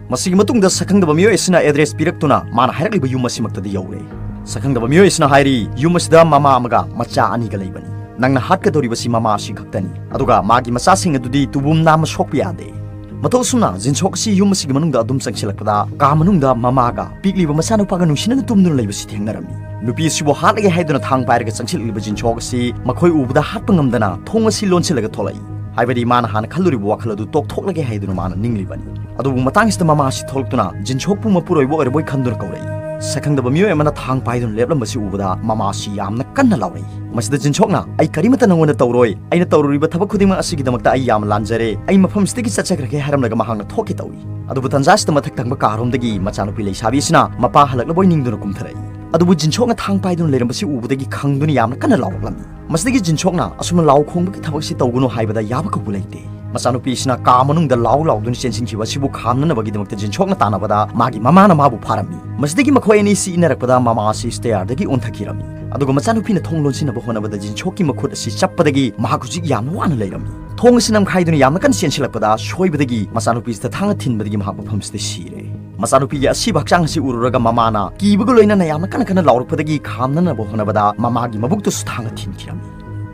ꯃꯁꯤꯒꯤ ꯃꯇꯨꯡꯗ ꯁꯛꯈꯪꯗꯕ ꯃꯤꯑꯣꯏ ꯑꯁꯤꯅ ꯑꯦꯗ꯭ꯔꯦꯁ ꯄꯤꯔꯛꯇꯨꯅ ꯃꯥꯅ ꯍꯥꯏꯔꯛꯂꯤꯕ ꯌꯨꯝ ꯑꯁꯤꯃꯛꯇꯗꯤ ꯌꯧꯔꯦ꯫ ꯁꯛꯈꯪꯗꯕ ꯃꯤꯑꯣꯏ ꯑꯁꯤꯅ ꯍꯥꯏꯔꯤ, ꯌꯨꯝ ꯑꯁꯤꯗ ꯃꯃꯥ ꯑꯃꯒ ꯃꯆꯥ ꯑꯅꯤꯒ ꯂꯩꯕꯅꯤ꯫ ꯅꯪꯅ ꯍꯥꯠꯀꯗꯧꯔꯤꯕꯁꯤ ꯃꯃꯥ ꯑꯁꯤ ꯈꯛꯇꯅꯤ, ꯑꯗꯨꯒ ꯃꯥꯒꯤ ꯃꯆꯥꯁꯤꯡ ꯑꯗꯨꯗꯤ ꯇꯨꯕꯨꯝ ꯅꯥꯝꯃ ꯁꯣꯛꯄ ꯌꯥꯗꯦ꯫ ꯃꯇꯧ ꯑꯁꯨꯝꯅ ꯖꯤꯟꯁꯣꯛ ꯑꯁꯤ ꯌꯨꯝ ꯑꯁꯤꯒꯤ ꯃꯅꯨꯡꯗ ꯑꯗꯨꯝ ꯆꯪꯁꯤꯜꯂꯛꯄꯗ, ꯀꯥ ꯃꯅꯨꯡꯗ ꯃꯃꯥꯒ ꯄꯤꯛꯂꯤꯕ ꯃꯆꯥꯅꯨꯄꯥꯒ ꯅꯨꯡꯁꯤꯅꯅ ꯇꯨꯝꯗꯨꯅ ꯂꯩꯕꯁꯤ ꯊꯦꯡꯅꯔꯝꯃꯤ꯫ ꯅꯨꯄꯤ ꯑꯁꯤꯕꯨ ꯍꯥꯠꯂꯒꯦ ꯍꯥꯏꯗꯨꯅ ꯊꯥꯡ ꯄꯥꯏꯔꯒ ꯆꯪꯁꯤꯜꯂꯛꯂꯤꯕ ꯖꯤꯟꯁꯣꯛ ꯑꯁꯤ ꯃꯈꯣꯏ ꯎꯕꯗ ꯍꯥꯠꯄ ꯉꯝꯗꯅ ꯊꯣꯡ ꯑꯁꯤ ꯂꯣꯟꯁꯤꯜꯂꯒ ꯊꯣꯛꯂꯛꯏ꯫ ꯍꯥꯏꯕꯗꯤ ꯃꯥꯅ ꯍꯥꯟꯅ ꯈꯜꯂꯨꯔꯤꯕ ꯋꯥꯈꯜ ꯑꯗꯨ ꯇꯣꯛꯊꯣꯛꯂꯒꯦ ꯍꯥꯏꯗꯨꯅ ꯃꯥꯅ ꯅꯤꯡꯂꯤꯕꯅꯤ꯫ ꯑꯗꯨꯕꯨ ꯃꯇꯥꯡꯁꯤꯗ ꯃꯃꯥ ꯑꯁꯤ ꯊꯣꯛꯂꯛꯇꯨꯅ ꯖꯤꯟꯁꯣꯛꯄꯨ ꯃꯄꯨꯔꯣꯏꯕ ꯑꯣꯏꯔꯕꯣꯏ ꯈꯟꯗꯨꯅ ꯀꯧꯔꯛꯏ꯫ ꯁꯛꯈꯪꯗꯕ ꯃꯤꯑꯣꯏ ꯑꯃꯅ ꯊꯥꯡ ꯄꯥꯏꯗꯨꯅ ꯂꯦꯞꯂꯝꯕꯁꯤ ꯎꯕꯗ ꯃꯃꯥ ꯑꯁꯤ ꯌꯥꯝꯅ ꯀꯟꯅ ꯂꯥꯎꯔꯛꯏ꯫ ꯃꯁꯤꯗ ꯖꯤꯟꯁꯣꯛꯅ, "ꯑꯩ ꯀꯔꯤꯃꯠꯇ ꯅꯪꯉꯣꯟꯗ ꯇꯧꯔꯣꯏ, ꯑꯩꯅ ꯇꯧꯔꯨꯔꯤꯕ ꯊꯕꯛ ꯈꯨꯗꯤꯡꯃꯛ ꯑꯁꯤꯒꯤꯗꯃꯛꯇ ꯑꯩ ꯌꯥꯝꯅ ꯂꯥꯟꯖꯔꯦ, ꯑꯩ ꯃꯐꯝꯁꯤꯗꯒꯤ ꯆꯠꯆꯈ꯭ꯔꯒꯦ" ꯍꯥꯏꯔꯝꯂꯒ ꯃꯍꯥꯛꯅ ꯊꯣꯛꯀꯦ ꯇꯧꯏ꯫ ꯑꯗꯨꯕꯨ ꯇꯟꯖꯥꯁꯤꯗ ꯃꯊꯛ ꯊꯪꯕ ꯀꯥꯔꯣꯝꯗꯒꯤ ꯃꯆꯥꯅꯨꯄꯤ ꯂꯩꯁꯥꯕꯤ ꯑꯁꯤꯅ ꯃꯄꯥ ꯍꯜꯂꯛꯂꯕꯣꯏ ꯅꯤꯡꯗꯨꯅ ꯀꯨꯝꯊꯔꯛꯏ꯫ ꯑꯗꯨꯕꯨ ꯖꯤꯟꯁꯣꯛꯅ ꯊꯥꯡ ꯄꯥꯏꯗꯨꯅ ꯂꯩꯔꯝꯕꯁꯤ ꯎꯕꯗꯒꯤ ꯈꯪꯗꯨꯅ ꯌꯥꯝꯅ ꯀꯟꯅ ꯂꯥꯎꯔꯛꯂꯝꯃꯤ꯫ ꯃꯁꯤꯗꯒꯤ ꯖꯤꯟꯁꯣꯛꯅ ꯑꯁꯨꯝꯅ ꯂꯥꯎ ꯈꯣꯡꯕꯒꯤ ꯊꯕꯛꯁꯤ ꯇꯧꯒꯅꯨ ꯍꯥꯏꯕꯗ ꯌꯥꯕ ꯀꯧꯕ ꯂꯩꯇꯦ꯫ ꯃꯆꯥꯅꯨꯄꯤ ꯑꯁꯤꯅ ꯀꯥ ꯃꯅꯨꯡꯗ ꯂꯥꯎ ꯂꯥꯎꯗꯨꯅ ꯆꯦꯟꯁꯤꯟꯈꯤꯕ ꯑꯁꯤꯕꯨ ꯈꯥꯝꯅꯅꯕꯒꯤꯗꯃꯛꯇ ꯖꯤꯟꯁꯣꯛꯅ ꯇꯥꯟꯅꯕꯗ ꯃꯥꯒꯤ ꯃꯃꯥꯅ ꯃꯥꯕꯨ ꯐꯥꯔꯝꯃꯤ꯫ ꯃꯁꯤꯗꯒꯤ ꯃꯈꯣꯏ ꯑꯅꯤ ꯑꯁꯤ ꯏꯟꯅꯔꯛꯄꯗ ꯃꯃꯥ ꯑꯁꯤ ꯁ꯭ꯇꯦꯌꯥꯔꯗꯒꯤ ꯑꯣꯟꯊꯈꯤꯔꯝꯃꯤ꯫ ꯑꯗꯨꯒ ꯃꯆꯥꯅꯨꯄꯤꯅ ꯊꯣꯡ ꯂꯣꯟꯁꯤꯟꯅꯕ ꯍꯣꯠꯅꯕꯗ ꯖꯤꯟꯁꯣꯛꯀꯤ ꯃꯈꯨꯠ ꯑꯁꯤ ꯆꯞꯄꯗꯒꯤ ꯃꯍꯥꯛ ꯍꯧꯖꯤꯛ ꯌꯥꯝꯅ ꯋꯥꯅ ꯂꯩꯔꯝꯃꯤ꯫ ꯊꯣꯡ ꯑꯁꯤ ꯅꯝꯈꯥꯏꯗꯨꯅ ꯌꯥꯝꯅ ꯀꯟꯅ ꯆꯦꯟꯁꯤꯜꯂꯛꯄꯗ ꯁꯣꯏꯕꯗꯒꯤ ꯃꯆꯥꯅꯨꯄꯤꯁꯤꯗ ꯊꯥꯡꯅ ꯊꯤꯟꯕꯗꯒꯤ ꯃꯍꯥꯛ ꯃꯐꯝꯁꯤꯗ ꯁꯤꯔꯦ꯫ ꯃꯆꯥꯅꯨꯄꯤꯒꯤ ꯑꯁꯤꯕ ꯍꯛꯆꯥꯡ ꯑꯁꯤ ꯎꯔꯨꯔꯒ ꯃꯃꯥꯅ ꯀꯤꯕꯒ ꯂꯣꯏꯅꯅ ꯌꯥꯝꯅ ꯀꯟꯅ ꯀꯟꯅ ꯂꯥꯎꯔꯛꯄꯗꯒꯤ ꯈꯥꯝꯅꯅꯕ ꯍꯣꯠꯅꯕꯗ ꯃꯃꯥꯒꯤ ꯃꯕꯨꯛꯇꯁꯨ ꯊꯥꯡꯅ ꯊꯤꯟꯈꯤꯔꯝꯃꯤ꯫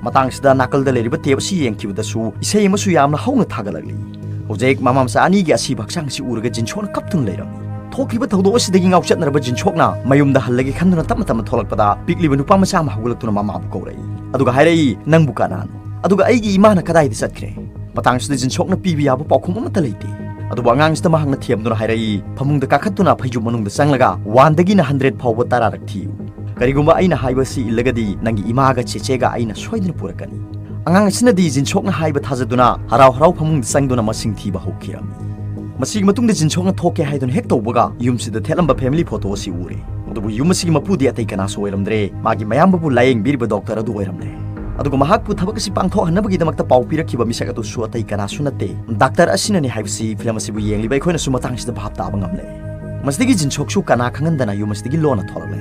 ꯃꯇꯥꯡꯁꯤꯗ ꯅꯥꯀꯜꯗ ꯂꯩꯔꯤꯕ ꯇꯦꯞ ꯑꯁꯤ ꯌꯦꯡꯈꯤꯕꯗꯁꯨ ꯏꯁꯩ ꯑꯃꯁꯨ ꯌꯥꯝꯅ ꯍꯧꯅ ꯊꯥꯒꯠꯂꯛꯂꯤ꯫ ꯍꯧꯖꯤꯛ ꯃꯃꯥ ꯃꯆꯥ ꯑꯅꯤꯒꯤ ꯑꯁꯤꯕ ꯍꯛꯆꯥꯡ ꯑꯁꯤ ꯎꯔꯒ ꯖꯤꯟꯁꯣꯛꯅ ꯀꯞꯇꯨꯅ ꯂꯩꯔꯝꯃꯤ꯫ ꯊꯣꯛꯈꯤꯕ ꯊꯧꯗꯣꯛ ꯑꯁꯤꯗꯒꯤ ꯉꯥꯎꯆꯠꯅꯔꯕ ꯖꯤꯟꯁꯣꯛꯅ ꯃꯌꯨꯝꯗ ꯍꯜꯂꯒꯦ ꯈꯟꯗꯨꯅ ꯇꯞꯅ ꯇꯞꯅ ꯊꯣꯛꯂꯛꯄꯗ ꯄꯤꯛꯂꯤꯕ ꯅꯨꯄꯥ ꯃꯆꯥ ꯑꯃ ꯍꯧꯒꯠꯂꯛꯇꯨꯅ ꯃꯃꯥꯕꯨ ꯀꯧꯔꯛꯏ꯫ ꯑꯗꯨꯒ ꯍꯥꯏꯔꯛꯏ, "ꯅꯪꯕꯨ ꯀꯅꯥꯅꯣ? ꯑꯗꯨꯒ ꯑꯩꯒꯤ ꯏꯃꯥꯅ ꯀꯗꯥꯏꯗ ꯆꯠꯈ꯭ꯔꯦ?" ꯃꯇꯥꯡꯁꯤꯗ ꯖꯤꯟꯁꯣꯛꯅ ꯄꯤꯕ ꯌꯥꯕ ꯄꯥꯎꯈꯨꯝ ꯑꯃꯠꯇ ꯂꯩꯇꯦ꯫ ꯑꯗꯨꯕꯨ ꯑꯉꯥꯡꯁꯤꯗ ꯃꯍꯥꯛꯅ ꯊꯦꯝꯗꯨꯅ ꯍꯥꯏꯔꯛꯏ, "ꯐꯃꯨꯡꯗ ꯀꯥꯈꯠꯇꯨꯅ ꯐꯩꯖꯨꯞ ꯃꯅꯨꯡꯗ ꯆꯪꯂꯒ ꯋꯥꯟꯗꯒꯤꯅ ꯍꯟꯗ꯭ꯔꯦꯠ ꯐꯥꯎꯕ ꯇꯔꯥꯔꯛ ꯊꯤꯌꯨ꯫ ꯀꯔꯤꯒꯨꯝꯕ ꯑꯩꯅ ꯍꯥꯏꯕ ꯑꯁꯤ ꯏꯜꯂꯒꯗꯤ ꯅꯪꯒꯤ ꯏꯃꯥꯒ ꯆꯦꯆꯦꯒ ꯑꯩꯅ ꯁꯣꯏꯗꯅ ꯄꯨꯔꯛꯀꯅꯤ꯫" ꯑꯉꯥꯡ ꯑꯁꯤꯅꯗꯤ ꯖꯤꯟꯁꯣꯛꯅ ꯍꯥꯏꯕ ꯊꯥꯖꯗꯨꯅ ꯍꯔꯥꯎ ꯍꯔꯥꯎ ꯐꯃꯨꯡꯗ ꯆꯪꯗꯨꯅ ꯃꯁꯤꯡ ꯊꯤꯕ ꯍꯧꯈꯤꯔꯝꯃꯤ꯫ ꯃꯁꯤꯒꯤ ꯃꯇꯨꯡꯗ ꯖꯤꯟꯁꯣꯛꯅ ꯊꯣꯛꯀꯦ ꯍꯥꯏꯗꯨꯅ ꯍꯦꯛ ꯇꯧꯕꯒ ꯌꯨꯝꯁꯤꯗ ꯊꯦꯠꯂꯝꯕ ꯐꯦꯃꯤꯂꯤ ꯐꯣꯇꯣ ꯑꯁꯤ ꯎꯔꯦ꯫ ꯑꯗꯨꯕꯨ ꯌꯨꯝ ꯑꯁꯤꯒꯤ ꯃꯄꯨꯗꯤ ꯑꯇꯩ ꯀꯅꯥꯁꯨ ꯑꯣꯏꯔꯝꯗ꯭ꯔꯦ, ꯃꯥꯒꯤ ꯃꯌꯥꯝꯕꯕꯨ ꯂꯥꯌꯦꯡꯕꯤꯔꯤꯕ ꯗꯣꯛꯇꯔ ꯑꯗꯨ ꯑꯣꯏꯔꯝꯂꯦ꯫ ꯑꯗꯨꯒ ꯃꯍꯥꯛꯄꯨ ꯊꯕꯛ ꯑꯁꯤ ꯄꯥꯡꯊꯣꯛꯍꯟꯅꯕꯒꯤꯗꯃꯛꯇ ꯄꯥꯎ ꯄꯤꯔꯛꯈꯤꯕ ꯃꯤꯁꯛ ꯑꯗꯨꯁꯨ ꯑꯇꯩ ꯀꯅꯥꯁꯨ ꯅꯠꯇꯦ, ꯗꯥꯛꯇꯔ ꯑꯁꯤꯅꯅꯤ ꯍꯥꯏꯕꯁꯤ ꯐꯤꯂꯝ ꯑꯁꯤꯕꯨ ꯌꯦꯡꯂꯤꯕ ꯑꯩꯈꯣꯏꯅꯁꯨ ꯃꯇꯥꯡꯁꯤꯗ ꯚꯥꯞ ꯇꯥꯕ ꯉꯝꯂꯦ꯫ ꯃꯁꯤꯗꯒꯤ ꯖꯤꯟꯁꯣꯛꯁꯨ ꯀꯅꯥ ꯈꯪꯍꯟꯗꯅ ꯌꯨꯝ ꯑꯁꯤꯗꯒꯤ ꯂꯣꯟꯅ ꯊꯣꯛꯂꯛꯂꯦ꯫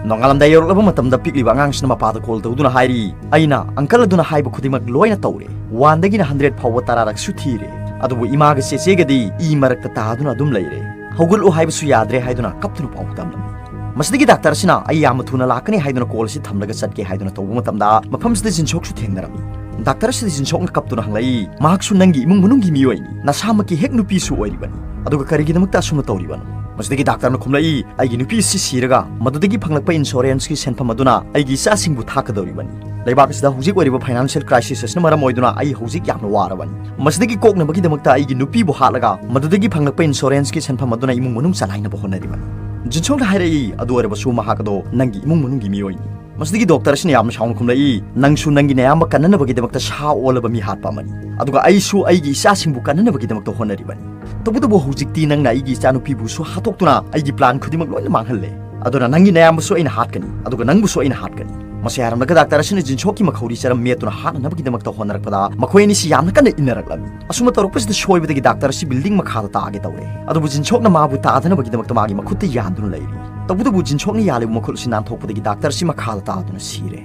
ꯅꯣꯡꯉꯥꯜꯂꯝꯗꯥꯏ ꯌꯧꯔꯛꯂꯕ ꯃꯇꯝꯗ ꯄꯤꯛꯂꯤꯕ ꯑꯉꯥꯡꯁꯤꯅ ꯃꯄꯥꯗ ꯀꯣꯜ ꯇꯧꯗꯨꯅ ꯍꯥꯏꯔꯤ, "ꯑꯩꯅ ꯑꯪꯀꯜ ꯑꯗꯨꯅ ꯍꯥꯏꯕ ꯈꯨꯗꯤꯡꯃꯛ ꯂꯣꯏꯅ ꯇꯧꯔꯦ꯫ ꯋꯥꯟꯗꯒꯤꯅ ꯍꯟꯗ꯭ꯔꯦꯠ ꯐꯥꯎꯕ ꯇꯔꯥꯔꯛꯁꯨ ꯊꯤꯔꯦ꯫ ꯑꯗꯨꯕꯨ ꯏꯃꯥꯒ ꯆꯦꯆꯦꯒꯗꯤ ꯏ ꯃꯔꯛꯇ ꯇꯥꯗꯨꯅ ꯑꯗꯨꯝ ꯂꯩꯔꯦ꯫ ꯍꯧꯒꯠꯂꯨ ꯍꯥꯏꯕꯁꯨ ꯌꯥꯗ꯭ꯔꯦ ꯍꯥꯏꯗꯨꯅ ꯀꯞꯇꯨꯅ ꯄꯥꯎ ꯇꯝꯂꯝꯃꯤ꯫ ꯃꯁꯤꯗꯒꯤ ꯗꯥꯛꯇꯔ ꯑꯁꯤꯅ ꯑꯩ ꯌꯥꯝꯅ ꯊꯨꯅ ꯂꯥꯛꯀꯅꯤ ꯍꯥꯏꯗꯨꯅ ꯀꯣꯜ ꯑꯁꯤ ꯊꯝꯂꯒ ꯆꯠꯀꯦ ꯍꯥꯏꯗꯨꯅ ꯇꯧꯕ ꯃꯇꯝꯗ, ꯃꯐꯝꯁꯤꯗ ꯖꯤꯟꯁꯣꯛꯁꯨ ꯊꯦꯡꯅꯔꯝꯃꯤ꯫ ꯗꯥꯛꯇꯔ ꯑꯁꯤꯗ ꯖꯤꯟꯁꯣꯛꯅ ꯀꯞꯇꯨꯅ ꯍꯪꯂꯛꯏ, "ꯃꯍꯥꯛꯁꯨ ꯅꯪꯒꯤ ꯏꯃꯨꯡ ꯃꯅꯨꯡꯒꯤ ꯃꯤꯑꯣꯏꯅꯤ, ꯅꯁꯥꯃꯛꯀꯤ ꯍꯦꯛ ꯅꯨꯄꯤꯁꯨ ꯑꯣꯏꯔꯤꯕꯅꯤ, ꯑꯗꯨꯒ ꯀꯔꯤꯒꯤꯗꯃꯛꯇ ꯑꯁꯨꯝꯅ ꯇꯧꯔꯤꯕꯅꯣ?" ꯃꯁꯤꯗꯒꯤ ꯗꯥꯛꯇꯔꯅ ꯈꯨꯝꯂꯛꯏ, "ꯑꯩꯒꯤ ꯅꯨꯄꯤ ꯑꯁꯤ ꯁꯤꯔꯒ ꯃꯗꯨꯗꯒꯤ ꯐꯪꯂꯛꯄ ꯏꯟꯁꯨꯔꯦꯟꯁꯀꯤ ꯁꯦꯟꯐꯝ ꯑꯗꯨꯅ ꯑꯩꯒꯤ ꯏꯆꯥꯁꯤꯡꯕꯨ ꯊꯥꯛꯀꯗꯧꯔꯤꯕꯅꯤ꯫ ꯂꯩꯕꯥꯛ ꯑꯁꯤꯗ ꯍꯧꯖꯤꯛ ꯑꯣꯏꯔꯤꯕ ꯐꯥꯏꯅꯥꯟꯁꯤꯌꯦꯜ ꯀ꯭ꯔꯥꯏꯁꯤꯁ ꯑꯁꯤꯅ ꯃꯔꯝ ꯑꯣꯏꯗꯨꯅ ꯑꯩ ꯍꯧꯖꯤꯛ ꯌꯥꯝꯅ ꯋꯥꯔꯕꯅꯤ꯫ ꯃꯁꯤꯗꯒꯤ ꯀꯣꯛꯅꯕꯒꯤꯗꯃꯛꯇ ꯑꯩꯒꯤ ꯅꯨꯄꯤꯕꯨ ꯍꯥꯠꯂꯒ ꯃꯗꯨꯗꯒꯤ ꯐꯪꯂꯛꯄ ꯏꯟꯁꯨꯔꯦꯟꯁꯀꯤ ꯁꯦꯟꯐꯝ ꯑꯗꯨꯅ ꯏꯃꯨꯡ ꯃꯅꯨꯡ ꯆꯂꯥꯏꯅꯕ ꯍꯣꯠꯅꯔꯤꯕꯅꯤ꯫" ꯖꯤꯟꯁꯣꯛꯅ ꯍꯥꯏꯔꯛꯏ, "ꯑꯗꯨ ꯑꯣꯏꯔꯕꯁꯨ ꯃꯍꯥꯛ ꯑꯗꯣ ꯅꯪꯒꯤ ꯏꯃꯨꯡ ꯃꯅꯨꯡꯒꯤ ꯃꯤꯑꯣꯏꯅꯤ꯫" ꯃꯁꯤꯗꯒꯤ ꯗꯣꯛꯇꯔ ꯑꯁꯤꯅ ꯌꯥꯝꯅ ꯁꯥꯎꯅ ꯈꯨꯝꯂꯛꯏ, "ꯅꯪꯁꯨ ꯅꯪꯒꯤ ꯅꯌꯥꯝꯕ ꯀꯟꯅꯅꯕꯒꯤꯗꯃꯛꯇ ꯁꯥ ꯑꯣꯜꯂꯕ ꯃꯤ ꯍꯥꯠꯄ ꯑꯃꯅꯤ, ꯑꯗꯨꯒ ꯑꯩꯁꯨ ꯑꯩꯒꯤ ꯏꯆꯥꯁꯤꯡꯕꯨ ꯀꯟꯅꯅꯕꯒꯤꯗꯃꯛꯇ ꯍꯣꯠꯅꯔꯤꯕꯅꯤ꯫ ꯇꯧꯕꯇꯕꯨ ꯍꯧꯖꯤꯛꯇꯤ ꯅꯪꯅ ꯑꯩꯒꯤ ꯏꯆꯥꯅꯨꯄꯤꯕꯨꯁꯨ ꯍꯥꯠꯇꯣꯛꯇꯨꯅ ꯑꯩꯒꯤ ꯄ꯭ꯂꯥꯟ ꯈꯨꯗꯤꯡꯃꯛ ꯂꯣꯏꯅ ꯃꯥꯡꯍꯜꯂꯦ꯫ ꯑꯗꯨꯅ ꯅꯪꯒꯤ ꯅꯌꯥꯝꯕꯁꯨ ꯑꯩꯅ ꯍꯥꯠꯀꯅꯤ, ꯑꯗꯨꯒ ꯅꯪꯕꯨꯁꯨ ꯑꯩꯅ ꯍꯥꯠꯀꯅꯤ꯫" ꯃꯁꯤ ꯍꯥꯏꯔꯝꯂꯒ ꯗꯥꯛꯇꯔ ꯑꯁꯤꯅ ꯖꯤꯟꯁꯣꯛꯀꯤ ꯃꯈꯧꯔꯤ ꯆꯔꯝ ꯃꯦꯠꯇꯨꯅ ꯍꯥꯠꯅꯅꯕꯒꯤꯗꯃꯛꯇ ꯍꯣꯠꯅꯔꯛꯄꯗ ꯃꯈꯣꯏ ꯑꯅꯤꯁꯤ ꯌꯥꯝꯅ ꯀꯟꯅ ꯏꯟꯅꯔꯛꯂꯝꯃꯤ꯫ ꯑꯁꯨꯝꯅ ꯇꯧꯔꯛꯄꯁꯤꯗ ꯁꯣꯏꯕꯗꯒꯤ ꯗꯥꯛꯇꯔ ꯑꯁꯤ ꯕꯤꯜꯗꯤꯡ ꯃꯈꯥꯗ ꯇꯥꯒꯦ ꯇꯧꯔꯦ꯫ ꯑꯗꯨꯕꯨ ꯖꯤꯟꯁꯣꯛꯅ ꯃꯥꯕꯨ ꯇꯥꯗꯅꯕꯒꯤꯗꯃꯛꯇ ꯃꯥꯒꯤ ꯃꯈꯨꯠꯇ ꯌꯥꯟꯗꯨꯅ ꯂꯩꯔꯤ꯫ ꯇꯧꯕꯇꯕꯨ ꯖꯤꯟꯁꯣꯛꯅ ꯌꯥꯜꯂꯤꯕ ꯃꯈꯨꯠ ꯑꯁꯤ ꯅꯥꯟꯊꯣꯛꯄꯗꯒꯤ ꯗꯥꯛꯇꯔ ꯑꯁꯤ ꯃꯈꯥꯗ ꯇꯥꯗꯨꯅ ꯁꯤꯔꯦ꯫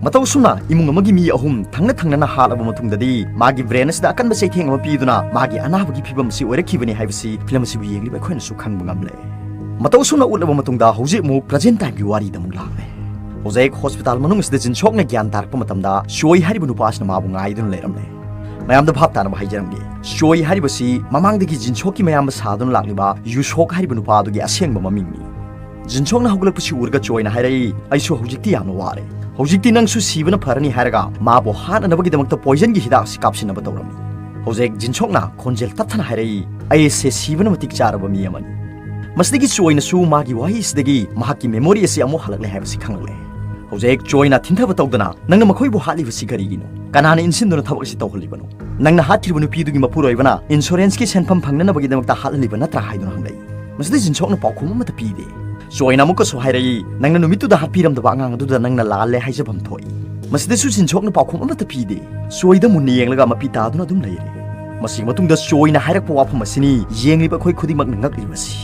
ꯃꯇꯧ ꯑꯁꯨꯝꯅ ꯏꯃꯨꯡ ꯑꯃꯒꯤ ꯃꯤ ꯑꯍꯨꯝ ꯊꯪꯅ ꯊꯪꯅꯅ ꯍꯥꯠꯂꯕ ꯃꯇꯨꯡꯗꯗꯤ ꯃꯥꯒꯤ ꯕ꯭ꯔꯦꯟ ꯑꯁꯤꯗ ꯑꯀꯟꯕ ꯆꯩꯊꯦꯡ ꯑꯃ ꯄꯤꯗꯨꯅ ꯃꯥꯒꯤ ꯑꯅꯥꯕꯒꯤ ꯐꯤꯕꯝ ꯑꯁꯤ ꯑꯣꯏꯔꯛꯈꯤꯕꯅꯤ ꯍꯥꯏꯕꯁꯤ ꯐꯤꯂꯝ ꯑꯁꯤꯕꯨ ꯌꯦꯡꯂꯤꯕ ꯑꯩꯈꯣꯏꯅꯁꯨ ꯈꯪꯕ ꯉꯝꯂꯦ꯫ ꯃꯇꯧ ꯑꯁꯨꯝꯅ ꯎꯠꯂꯕ ꯃꯇꯨꯡꯗ ꯍꯧꯖꯤꯛ ꯑꯃꯨꯛ ꯄ꯭ꯔꯖꯦꯟ ꯇꯥꯏꯝꯒꯤ ꯋꯥꯔꯤꯗ ꯑꯃꯨꯛ ꯂꯥꯛꯂꯦ꯫ ꯍꯧꯖꯤꯛ ꯍꯣꯁꯄꯤꯇꯥꯜ ꯃꯅꯨꯡ ꯑꯁꯤꯗ ꯖꯤꯟꯁꯣꯛꯅ ꯒ꯭ꯌꯥꯟ ꯇꯥꯔꯛꯄ ꯃꯇꯝꯗ ꯆꯣꯏ ꯍꯥꯏꯔꯤꯕ ꯅꯨꯄꯥ ꯑꯁꯤꯅ ꯃꯥꯕꯨ ꯉꯥꯏꯗꯨꯅ ꯂꯩꯔꯝꯂꯦ꯫ ꯃꯌꯥꯝꯗ ꯚꯥꯞ ꯇꯥꯅꯕ ꯍꯥꯏꯖꯔꯝꯒꯦ, ꯆꯣꯏ ꯍꯥꯏꯔꯤꯕꯁꯤ ꯃꯃꯥꯡꯗꯒꯤ ꯖꯤꯟꯁꯣꯛꯀꯤ ꯃꯌꯥꯝꯕ ꯁꯥꯗꯨꯅ ꯂꯥꯛꯂꯤꯕ ꯌꯨꯁꯣꯛ ꯍꯥꯏꯔꯤꯕ ꯅꯨꯄꯥ ꯑꯗꯨꯒꯤ ꯑꯁꯦꯡꯕ ꯃꯃꯤꯡꯅꯤ꯫ ꯖꯤꯟꯁꯣꯛꯅ ꯍꯧꯒꯠꯂꯛꯄꯁꯤ ꯎꯔꯒ ꯆꯣꯏꯅ ꯍꯥꯏꯔꯛꯏ, "ꯑꯩꯁꯨ ꯍꯧꯖꯤꯛꯇꯤ ꯌꯥꯝꯅ ꯋꯥꯔꯦ꯫ ꯍꯧꯖꯤꯛꯇꯤ ꯅꯪꯁꯨ ꯁꯤꯕꯅ ꯐꯔꯅꯤ" ꯍꯥꯏꯔꯒ ꯃꯥꯕꯨ ꯍꯥꯠꯅꯅꯕꯒꯤꯗꯃꯛꯇ ꯄꯣꯏꯖꯟꯒꯤ ꯍꯤꯗꯥꯛ ꯑꯁꯤ ꯀꯥꯞꯁꯤꯟꯅꯕ ꯇꯧꯔꯝꯃꯤ꯫ ꯍꯧꯖꯤꯛ ꯖꯤꯟꯁꯣꯛꯅ ꯈꯣꯟꯖꯦꯜ ꯇꯞꯊꯅ ꯍꯥꯏꯔꯛꯏ, "ꯑꯩ ꯑꯁꯦ ꯁꯤꯕꯅ ꯃꯇꯤꯛ ꯆꯥꯔꯕ ꯃꯤ ꯑꯃꯅꯤ꯫" ꯃꯁꯤꯗꯒꯤ ꯆꯣꯏꯅꯁꯨ ꯃꯥꯒꯤ ꯋꯥꯍꯩ ꯑꯁꯤꯗꯒꯤ ꯃꯍꯥꯛꯀꯤ ꯃꯦꯃꯣꯔꯤ ꯑꯁꯤ ꯑꯃꯨꯛ ꯍꯜꯂꯛꯂꯦ ꯍꯥꯏꯕꯁꯤ ꯈꯪꯂꯛꯂꯦ꯫ ꯍꯧꯖꯤꯛ ꯆꯣꯏꯅ ꯊꯤꯟꯊꯕ ꯇꯧꯗꯅ, "ꯅꯪꯅ ꯃꯈꯣꯏꯕꯨ ꯍꯥꯠꯂꯤꯕꯁꯤ ꯀꯔꯤꯒꯤꯅꯣ? ꯀꯅꯥꯅ ꯏꯟꯁꯤꯟꯗꯨꯅ ꯊꯕꯛ ꯑꯁꯤ ꯇꯧꯍꯜꯂꯤꯕꯅꯣ? ꯅꯪꯅ ꯍꯥꯠꯈ꯭ꯔꯤꯕ ꯅꯨꯄꯤꯗꯨꯒꯤ ꯃꯄꯨꯔꯣꯏꯕꯅ ꯏꯟꯁꯨꯔꯦꯟꯁꯀꯤ ꯁꯦꯟꯐꯝ ꯐꯪꯅꯅꯕꯒꯤꯗꯃꯛꯇ ꯍꯥꯠꯍꯜꯂꯤꯕ ꯅꯠꯇ꯭ꯔꯥ?" ꯍꯥꯏꯗꯨꯅ ꯍꯪꯂꯛꯏ꯫ ꯃꯁꯤꯗ ꯖꯤꯟꯁꯣꯛꯅ ꯄꯥꯎꯈꯨꯝ ꯑꯃꯠꯇ ꯄꯤꯗꯦ꯫ ꯆꯣꯏꯅ ꯑꯃꯨꯛꯀꯁꯨ ꯍꯥꯏꯔꯛꯏ, "ꯅꯪꯅ ꯅꯨꯃꯤꯠꯇꯨꯗ ꯍꯥꯠꯄꯤꯔꯝꯗꯕ ꯑꯉꯥꯡ ꯑꯗꯨꯗ ꯅꯪꯅ ꯂꯥꯜꯂꯦ ꯍꯥꯏꯖꯐꯝ ꯊꯣꯛꯏ꯫" ꯃꯁꯤꯗꯁꯨ ꯖꯤꯟꯁꯣꯛꯅ ꯄꯥꯎꯈꯨꯝ ꯑꯃꯠꯇ ꯄꯤꯗꯦ꯫ ꯆꯣꯏꯗ ꯃꯨꯟꯅ ꯌꯦꯡꯂꯒ ꯃꯄꯤ ꯇꯥꯗꯨꯅ ꯑꯗꯨꯝ ꯂꯩꯔꯦ꯫ ꯃꯁꯤꯒꯤ ꯃꯇꯨꯡꯗ ꯆꯣꯏꯅ ꯍꯥꯏꯔꯛꯄ ꯋꯥꯐꯝ ꯑꯁꯤꯅꯤ ꯌꯦꯡꯂꯤꯕ ꯑꯩꯈꯣꯏ ꯈꯨꯗꯤꯡꯃꯛꯅ ꯉꯛꯂꯤꯕꯁꯤ꯫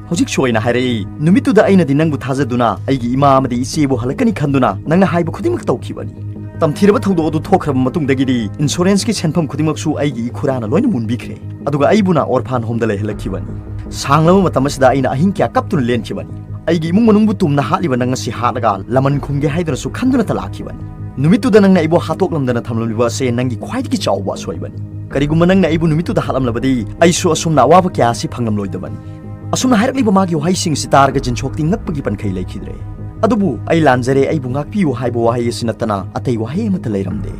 ꯍꯧꯖꯤꯛ ꯆꯣꯏꯅ ꯍꯥꯏꯔꯛꯏ, "ꯅꯨꯃꯤꯠꯇꯨꯗ ꯑꯩꯅꯗꯤ ꯅꯪꯕꯨ ꯊꯥꯖꯗꯨꯅ ꯑꯩꯒꯤ ꯏꯃꯥ ꯑꯃꯗꯤ ꯏꯆꯦꯕꯨ ꯍꯜꯂꯛꯀꯅꯤ ꯈꯟꯗꯨꯅ ꯅꯪꯅ ꯍꯥꯏꯕ ꯈꯨꯗꯤꯡꯃꯛ ꯇꯧꯈꯤꯕꯅꯤ꯫ ꯇꯝꯊꯤꯔꯕ ꯊꯧꯗꯣꯛ ꯑꯗꯨ ꯊꯣꯛꯈ꯭ꯔꯕ ꯃꯇꯨꯡꯗꯒꯤꯗꯤ insurance ꯀꯤ ꯁꯦꯟꯐꯝ ꯈꯨꯗꯤꯡꯃꯛꯁꯨ ꯑꯩꯒꯤ ꯏꯈꯨꯔꯥꯅ ꯂꯣꯏꯅ ꯃꯨꯟꯕꯤꯈ꯭ꯔꯦ꯫ ꯑꯗꯨꯒ ꯑꯩꯕꯨꯅ orphan home ꯗ ꯂꯩꯍꯜꯂꯛꯈꯤꯕꯅꯤ꯫ ꯁꯥꯡꯂꯕ ꯃꯇꯝ ꯑꯁꯤꯗ ꯑꯩꯅ ꯑꯍꯤꯡ ꯀꯌꯥ ꯀꯞꯇꯨꯅ ꯂꯦꯟꯈꯤꯕꯅꯤ꯫ ꯑꯩꯒꯤ ꯏꯃꯨꯡ ꯃꯅꯨꯡꯕꯨ ꯇꯨꯝꯅ ꯍꯥꯠꯂꯤꯕ ꯅꯪ ꯑꯁꯤ ꯍꯥꯠꯂꯒ ꯂꯃꯟ ꯈꯨꯝꯒꯦ ꯍꯥꯏꯗꯨꯅꯁꯨ ꯈꯟꯗꯨꯅꯇ ꯂꯥꯛꯈꯤꯕꯅꯤ꯫ ꯅꯨꯃꯤꯠꯇꯨꯗ ꯅꯪꯅ ꯑꯩꯕꯨ ꯍꯥꯠꯇꯣꯛꯂꯝꯗꯅ ꯊꯝꯂꯝꯂꯤꯕ ꯑꯁꯤ ꯅꯪꯒꯤ ꯈ꯭ꯋꯥꯏꯗꯒꯤ ꯆꯥꯎꯕ ꯑꯁꯣꯏꯕꯅꯤ꯫ ꯀꯔꯤꯒꯨꯝꯕ ꯅꯪꯅ ꯑꯩꯕꯨ ꯅꯨꯃꯤꯠꯇꯨꯗ ꯍꯥꯠꯂꯝꯂꯕꯗꯤ ꯑꯩꯁꯨ ꯑꯁꯨꯝꯅ ꯑꯋꯥꯕ ꯀꯌꯥ ꯑꯁꯤ ꯐꯪꯂꯝꯂꯣꯏꯗꯕꯅꯤ꯫ ꯑꯁꯨꯝꯅ ꯍꯥꯏꯔꯛꯂꯤꯕ ꯃꯥꯒꯤ ꯋꯥꯍꯩꯁꯤꯡ ꯑꯁꯤ ꯇꯥꯔꯒ ꯖꯤꯟꯁꯣꯛꯇꯤ ꯉꯛꯄꯒꯤ ꯄꯟꯈꯩ ꯂꯩꯈꯤꯗ꯭ꯔꯦ꯫ ꯑꯗꯨꯕꯨ "ꯑꯩ ꯂꯥꯟꯖꯔꯦ, ꯑꯩꯕꯨ ꯉꯥꯛꯄꯤꯌꯨ" ꯍꯥꯏꯕ ꯋꯥꯍꯩ ꯑꯁꯤ ꯅꯠꯇꯅ ꯑꯇꯩ ꯋꯥꯍꯩ ꯑꯃꯠꯇ ꯂꯩꯔꯝꯗꯦ꯫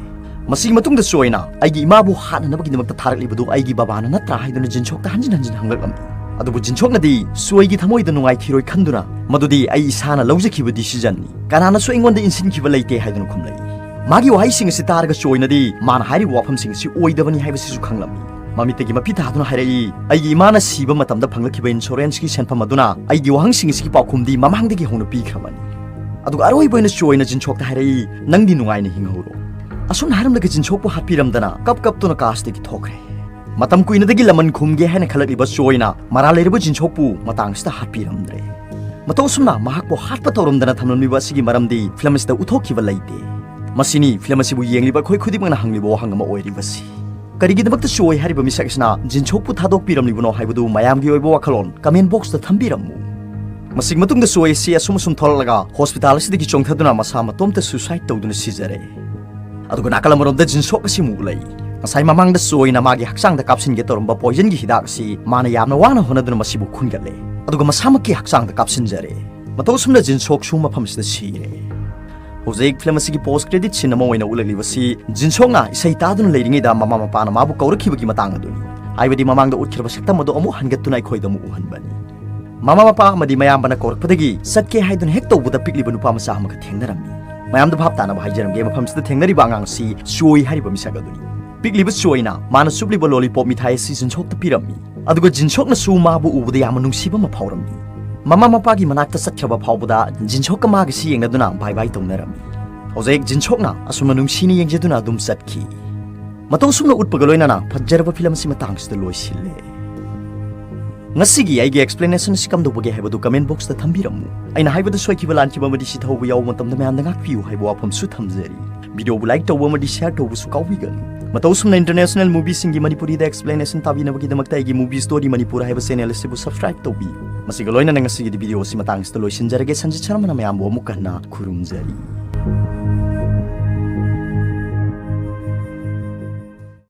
ꯃꯁꯤꯒꯤ ꯃꯇꯨꯡꯗ ꯆꯣꯏꯅ ꯑꯩꯒꯤ ꯏꯃꯥꯕꯨ ꯍꯥꯠꯅꯅꯕꯒꯤꯗꯃꯛꯇ ꯊꯥꯔꯛꯂꯤꯕꯗꯨ ꯑꯩꯒꯤ ꯕꯕꯥꯅ ꯅꯠꯇ꯭ꯔꯥ ꯍꯥꯏꯗꯨꯅ ꯖꯤꯟꯁꯣꯛꯇ ꯍꯟꯖꯤꯟ ꯍꯟꯖꯤꯟ ꯍꯪꯂꯛꯂꯝꯃꯤ꯫ ꯑꯗꯨꯕꯨ ꯖꯤꯟꯁꯣꯛꯅꯗꯤ ꯆꯣꯏꯒꯤ ꯊꯃꯣꯏꯗ ꯅꯨꯡꯉꯥꯏꯈꯤꯔꯣꯏ ꯈꯟꯗꯨꯅ, "ꯃꯗꯨꯗꯤ ꯑꯩ ꯏꯁꯥꯅ ꯂꯧꯖꯈꯤꯕ decision ꯅꯤ, ꯀꯅꯥꯅꯁꯨ ꯑꯩꯉꯣꯟꯗ ꯏꯟꯁꯤꯟꯈꯤꯕ ꯂꯩꯇꯦ" ꯍꯥꯏꯗꯨꯅ ꯈꯨꯝꯂꯛꯏ꯫ ꯃꯥꯒꯤ ꯋꯥꯍꯩꯁꯤꯡ ꯑꯁꯤ ꯇꯥꯔꯒ ꯆꯣꯏꯅꯗꯤ ꯃꯥꯅ ꯍꯥꯏꯔꯤꯕ ꯋꯥꯐꯝꯁꯤꯡ ꯑꯁꯤ ꯑꯣꯏꯗꯕꯅꯤ ꯍꯥꯏꯕꯁꯤꯁꯨ ꯈꯪꯂꯝꯃꯤ꯫ ꯃꯃꯤꯠꯇꯒꯤ ꯃꯄꯤ ꯇꯥꯗꯨꯅ ꯍꯥꯏꯔꯛꯏ, "ꯑꯩꯒꯤ ꯏꯃꯥꯅ ꯁꯤꯕ ꯃꯇꯝꯗ ꯐꯪꯂꯛꯈꯤꯕ insurance ꯀꯤ ꯁꯦꯟꯐꯝ ꯑꯗꯨꯅ ꯑꯩꯒꯤ ꯋꯥꯍꯪꯁꯤꯡ ꯑꯁꯤꯒꯤ ꯄꯥꯎꯈꯨꯝꯗꯤ ꯃꯃꯥꯡꯗꯒꯤ ꯍꯧꯅ ꯄꯤꯈ꯭ꯔꯕꯅꯤ"꯫ ꯑꯗꯨꯒ ꯑꯔꯣꯏꯕ ꯑꯣꯏꯅ ꯆꯣꯏꯅ ꯖꯤꯟꯁꯣꯛꯇ ꯍꯥꯏꯔꯛꯏ, "ꯅꯪꯗꯤ ꯅꯨꯡꯉꯥꯏꯅ ꯍꯤꯡꯍꯧꯔꯣ"꯫ ꯑꯁꯨꯝꯅ ꯍꯥꯏꯔꯝꯂꯒ ꯖꯤꯟꯁꯣꯛꯄꯨ ꯍꯥꯠꯄꯤꯔꯝꯗꯅ ꯀꯞ ꯀꯞꯇꯨꯅ cast ꯇꯒꯤ ꯊꯣꯛꯈ꯭ꯔꯦ꯫ ꯃꯇꯝ ꯀꯨꯏꯅꯗꯒꯤ ꯂꯃꯟ ꯈꯨꯝꯒꯦ ꯍꯥꯏꯅ ꯈꯜꯂꯛꯂꯤꯕ ꯆꯣꯏꯅ ꯃꯔꯥꯜ ꯂꯩꯔꯕ ꯖꯤꯟꯁꯣꯛꯄꯨ ꯃꯇꯥꯡꯁꯤꯗ ꯍꯥꯠꯄꯤꯔꯝꯗ꯭ꯔꯦ꯫ ꯃꯇꯧ ꯑꯁꯨꯝꯅ ꯃꯍꯥꯛꯄꯨ ꯍꯥꯠꯄ ꯇꯧꯔꯝꯗꯅ ꯊꯝꯂꯝꯂꯤꯕ ꯑꯁꯤꯒꯤ ꯃꯔꯝꯗꯤ film ꯑꯁꯤꯗ ꯎꯠꯊꯣꯛꯈꯤꯕ ꯂꯩꯇꯦ꯫ ꯃꯁꯤꯅꯤ film ꯑꯁꯤꯕꯨ ꯌꯦꯡꯂꯤꯕ ꯑꯩꯈꯣꯏ ꯈꯨꯗꯤꯡꯃꯛꯅ ꯍꯪꯂꯤꯕ ꯋꯥꯍꯪ ꯑꯃ ꯑꯣꯏꯔꯤꯕꯁꯤ꯫ ꯀꯔꯤꯒꯤꯗꯃꯛꯇ ꯆꯣꯏ ꯍꯥꯏꯔꯤꯕ ꯃꯤꯁꯛ ꯑꯁꯤꯅ ꯖꯤꯟꯁꯣꯛꯄꯨ ꯊꯥꯗꯣꯛꯄꯤꯔꯝꯂꯤꯕꯅꯣ ꯍꯥꯏꯕꯗꯨ ꯃꯌꯥꯝꯒꯤ ꯑꯣꯏꯕ ꯋꯥꯈꯜꯂꯣꯟ comment box ꯇ ꯊꯝꯕꯤꯔꯝꯃꯨ꯫ ꯃꯁꯤꯒꯤ ꯃꯇꯨꯡꯗ ꯆꯣꯏ ꯑꯁꯤ ꯑꯁꯨꯝ ꯑꯁꯨꯝ ꯊꯣꯛꯂꯛꯂꯒ hospital ꯑꯁꯤꯗꯒꯤ ꯆꯣꯡꯊꯗꯨꯅ ꯃꯁꯥ ꯃꯇꯣꯝꯇ suicide ꯇꯧꯗꯨꯅ ꯁꯤꯖꯔꯦ꯫ ꯑꯗꯨꯒ ꯅꯥꯀꯜ ꯑꯃꯔꯣꯝꯗ ꯖꯤꯟꯁꯣꯛ ꯑꯁꯤ ꯑꯃꯨꯛ ꯂꯩ꯫ ꯉꯁꯥꯏ ꯃꯃꯥꯡꯗ ꯆꯣꯏꯅ ꯃꯥꯒꯤ ꯍꯛꯆꯥꯡꯗ ꯀꯥꯞꯁꯤꯟꯒꯦ ꯇꯧꯔꯝꯕ poison ꯒꯤ ꯍꯤꯗꯥꯛ ꯑꯁꯤ ꯃꯥꯅ ꯌꯥꯝꯅ ꯋꯥꯅ ꯍꯣꯠꯅꯗꯨꯅ ꯃꯁꯤꯕꯨ ꯈꯨꯟꯒꯠꯂꯦ꯫ ꯑꯗꯨꯒ ꯃꯁꯥꯃꯛꯀꯤ ꯍꯛꯆꯥꯡꯗ ꯀꯥꯞꯁꯤꯟꯖꯔꯦ꯫ ꯃꯇꯧ ꯑꯁꯨꯝꯅ ꯖꯤꯟꯁꯣꯛꯁꯨ ꯃꯐꯝꯁꯤꯗ ꯁꯤꯔꯦ꯫ ꯍꯧꯖꯤꯛ film ꯑꯁꯤꯒꯤ post credit scene ꯑꯃ ꯑꯣꯏꯅ ꯎꯠꯂꯛꯂꯤꯕꯁꯤ ꯖꯤꯟꯁꯣꯛꯅ ꯏꯁꯩ ꯇꯥꯗꯨꯅ ꯂꯩꯔꯤꯉꯩꯗ ꯃꯃꯥ ꯃꯄꯥꯅ ꯃꯥꯕꯨ ꯀꯧꯔꯛꯈꯤꯕꯒꯤ ꯃꯇꯥꯡ ꯑꯗꯨꯅꯤ꯫ ꯍꯥꯏꯕꯗꯤ ꯃꯃꯥꯡꯗ ꯎꯠꯈ꯭ꯔꯕ ꯁꯛꯇꯝ ꯑꯗꯨ ꯑꯃꯨꯛ ꯍꯟꯒꯠꯇꯨꯅ ꯑꯩꯈꯣꯏꯗ ꯑꯃꯨꯛ ꯎꯍꯟꯕꯅꯤ꯫ ꯃꯃꯥ ꯃꯄꯥ ꯑꯃꯗꯤ ꯃꯌꯥꯝꯕꯅ ꯀꯧꯔꯛꯄꯗꯒꯤ ꯆꯠꯀꯦ ꯍꯥꯏꯗꯨꯅ ꯍꯦꯛ ꯇꯧꯕꯗ ꯄꯤꯛꯂꯤꯕ ꯅꯨꯄꯥ ꯃꯆꯥ ꯑꯃꯒ ꯊꯦꯡꯅꯔꯝꯃꯤ꯫ ꯃꯌꯥꯝꯗ ꯚꯥꯞ ꯇꯥꯅꯕ ꯍꯥꯏꯖꯔꯝꯒꯦ, ꯃꯐꯝꯁꯤꯗ ꯊꯦꯡꯅꯔꯤꯕ ꯑꯉꯥꯡꯁꯤ ꯆꯣꯏ ꯍꯥꯏꯔꯤꯕ ꯃꯤꯁꯛ ꯑꯗꯨꯅꯤ꯫ ꯄꯤꯛꯂꯤꯕ ꯆꯣꯏꯅ ꯃꯥꯅ ꯆꯨꯞꯂꯤꯕ lollipop ꯃꯤꯊꯥꯏ ꯑꯁꯤ ꯖꯤꯟꯁꯣꯛꯇ ꯄꯤꯔꯝꯃꯤ꯫ ꯑꯗꯨꯒ ꯖꯤꯟꯁꯣꯛꯅꯁꯨ ꯃꯥꯕꯨ ꯎꯕꯗ ꯌꯥꯝꯅ ꯅꯨꯡꯁꯤꯕ ꯑꯃ ꯐꯥꯎꯔꯝꯃꯤ꯫ ꯃꯃꯥ ꯃꯄꯥꯒꯤ ꯃꯅꯥꯛꯇ ꯆꯠꯈ꯭ꯔꯕ ꯐꯥꯎꯕꯗ ꯖꯤꯟꯁꯣꯛꯀ ꯃꯥꯒꯁꯤ ꯌꯦꯡꯅꯗꯨꯅ bye bye ꯇꯧꯅꯔꯝꯃꯤ꯫ ꯍꯧꯖꯤꯛ ꯖꯤꯟꯁꯣꯛꯅ ꯑꯁꯨꯝꯅ ꯅꯨꯡꯁꯤꯅ ꯌꯦꯡꯖꯗꯨꯅ ꯑꯗꯨꯝ ꯆꯠꯈꯤ꯫ ꯃꯇꯧ ꯑꯁꯨꯝꯅ ꯎꯠꯄꯒ ꯂꯣꯏꯅꯅ ꯐꯖꯔꯕ film ꯑꯁꯤ ꯃꯇꯥꯡꯁꯤꯗ ꯂꯣꯏꯁꯤꯜꯂꯦ꯫ ꯉꯁꯤꯒꯤ ꯑꯩꯒꯤ explanation ꯑꯁꯤ ꯀꯝꯗꯧꯕꯒꯦ ꯍꯥꯏꯕꯗꯨ comment box ꯇ ꯊꯝꯕꯤꯔꯝꯃꯨ꯫ ꯑꯩꯅ ꯍꯥꯏꯕꯗ ꯁꯣꯏꯈꯤꯕ ꯂꯥꯟꯈꯤꯕ ꯑꯃꯗꯤ ꯁꯤ ꯊꯧꯕ ꯌꯥꯎꯕ ꯃꯇꯝꯗ ꯃꯌꯥꯝꯗ ꯉꯥꯛꯄꯤꯌꯨ ꯍꯥꯏꯕ ꯋꯥꯐꯝꯁꯨ ꯊꯝꯖꯔꯤ꯫ Video ꯕꯨ like ꯇꯧꯕ ꯑꯃꯗꯤ share ꯇꯧꯕꯁꯨ ꯀꯥꯎꯕꯤꯒꯅꯨ꯫ ꯃꯇꯧ ꯁꯨꯝꯅ international movie ꯁꯤꯡꯒꯤ ꯃꯅꯤꯄꯨꯔꯤꯗ explanation ꯇꯥꯕꯤꯅꯕꯒꯤꯗꯃꯛꯇ ꯑꯩꯒꯤ Movie Story Manipur ꯍꯥꯏꯕ channel ꯑꯁꯤꯕꯨ subscribe ꯇꯧꯕꯤꯌꯨ꯫ ꯃꯁꯤꯒ ꯂꯣꯏꯅꯅ ꯉꯁꯤꯒꯤꯗꯤ video ꯑꯁꯤ ꯃꯇꯥꯡ ꯑꯁꯤꯗ ꯂꯣꯏꯁꯤꯟꯖꯔꯒꯦ꯫ ꯁꯟꯖꯤꯠ ꯁꯔꯃꯅ ꯃꯌꯥꯝꯕꯨ ꯑꯃꯨꯛ ꯍꯟꯅ ꯈꯨꯔꯨꯝꯖꯔꯤ꯫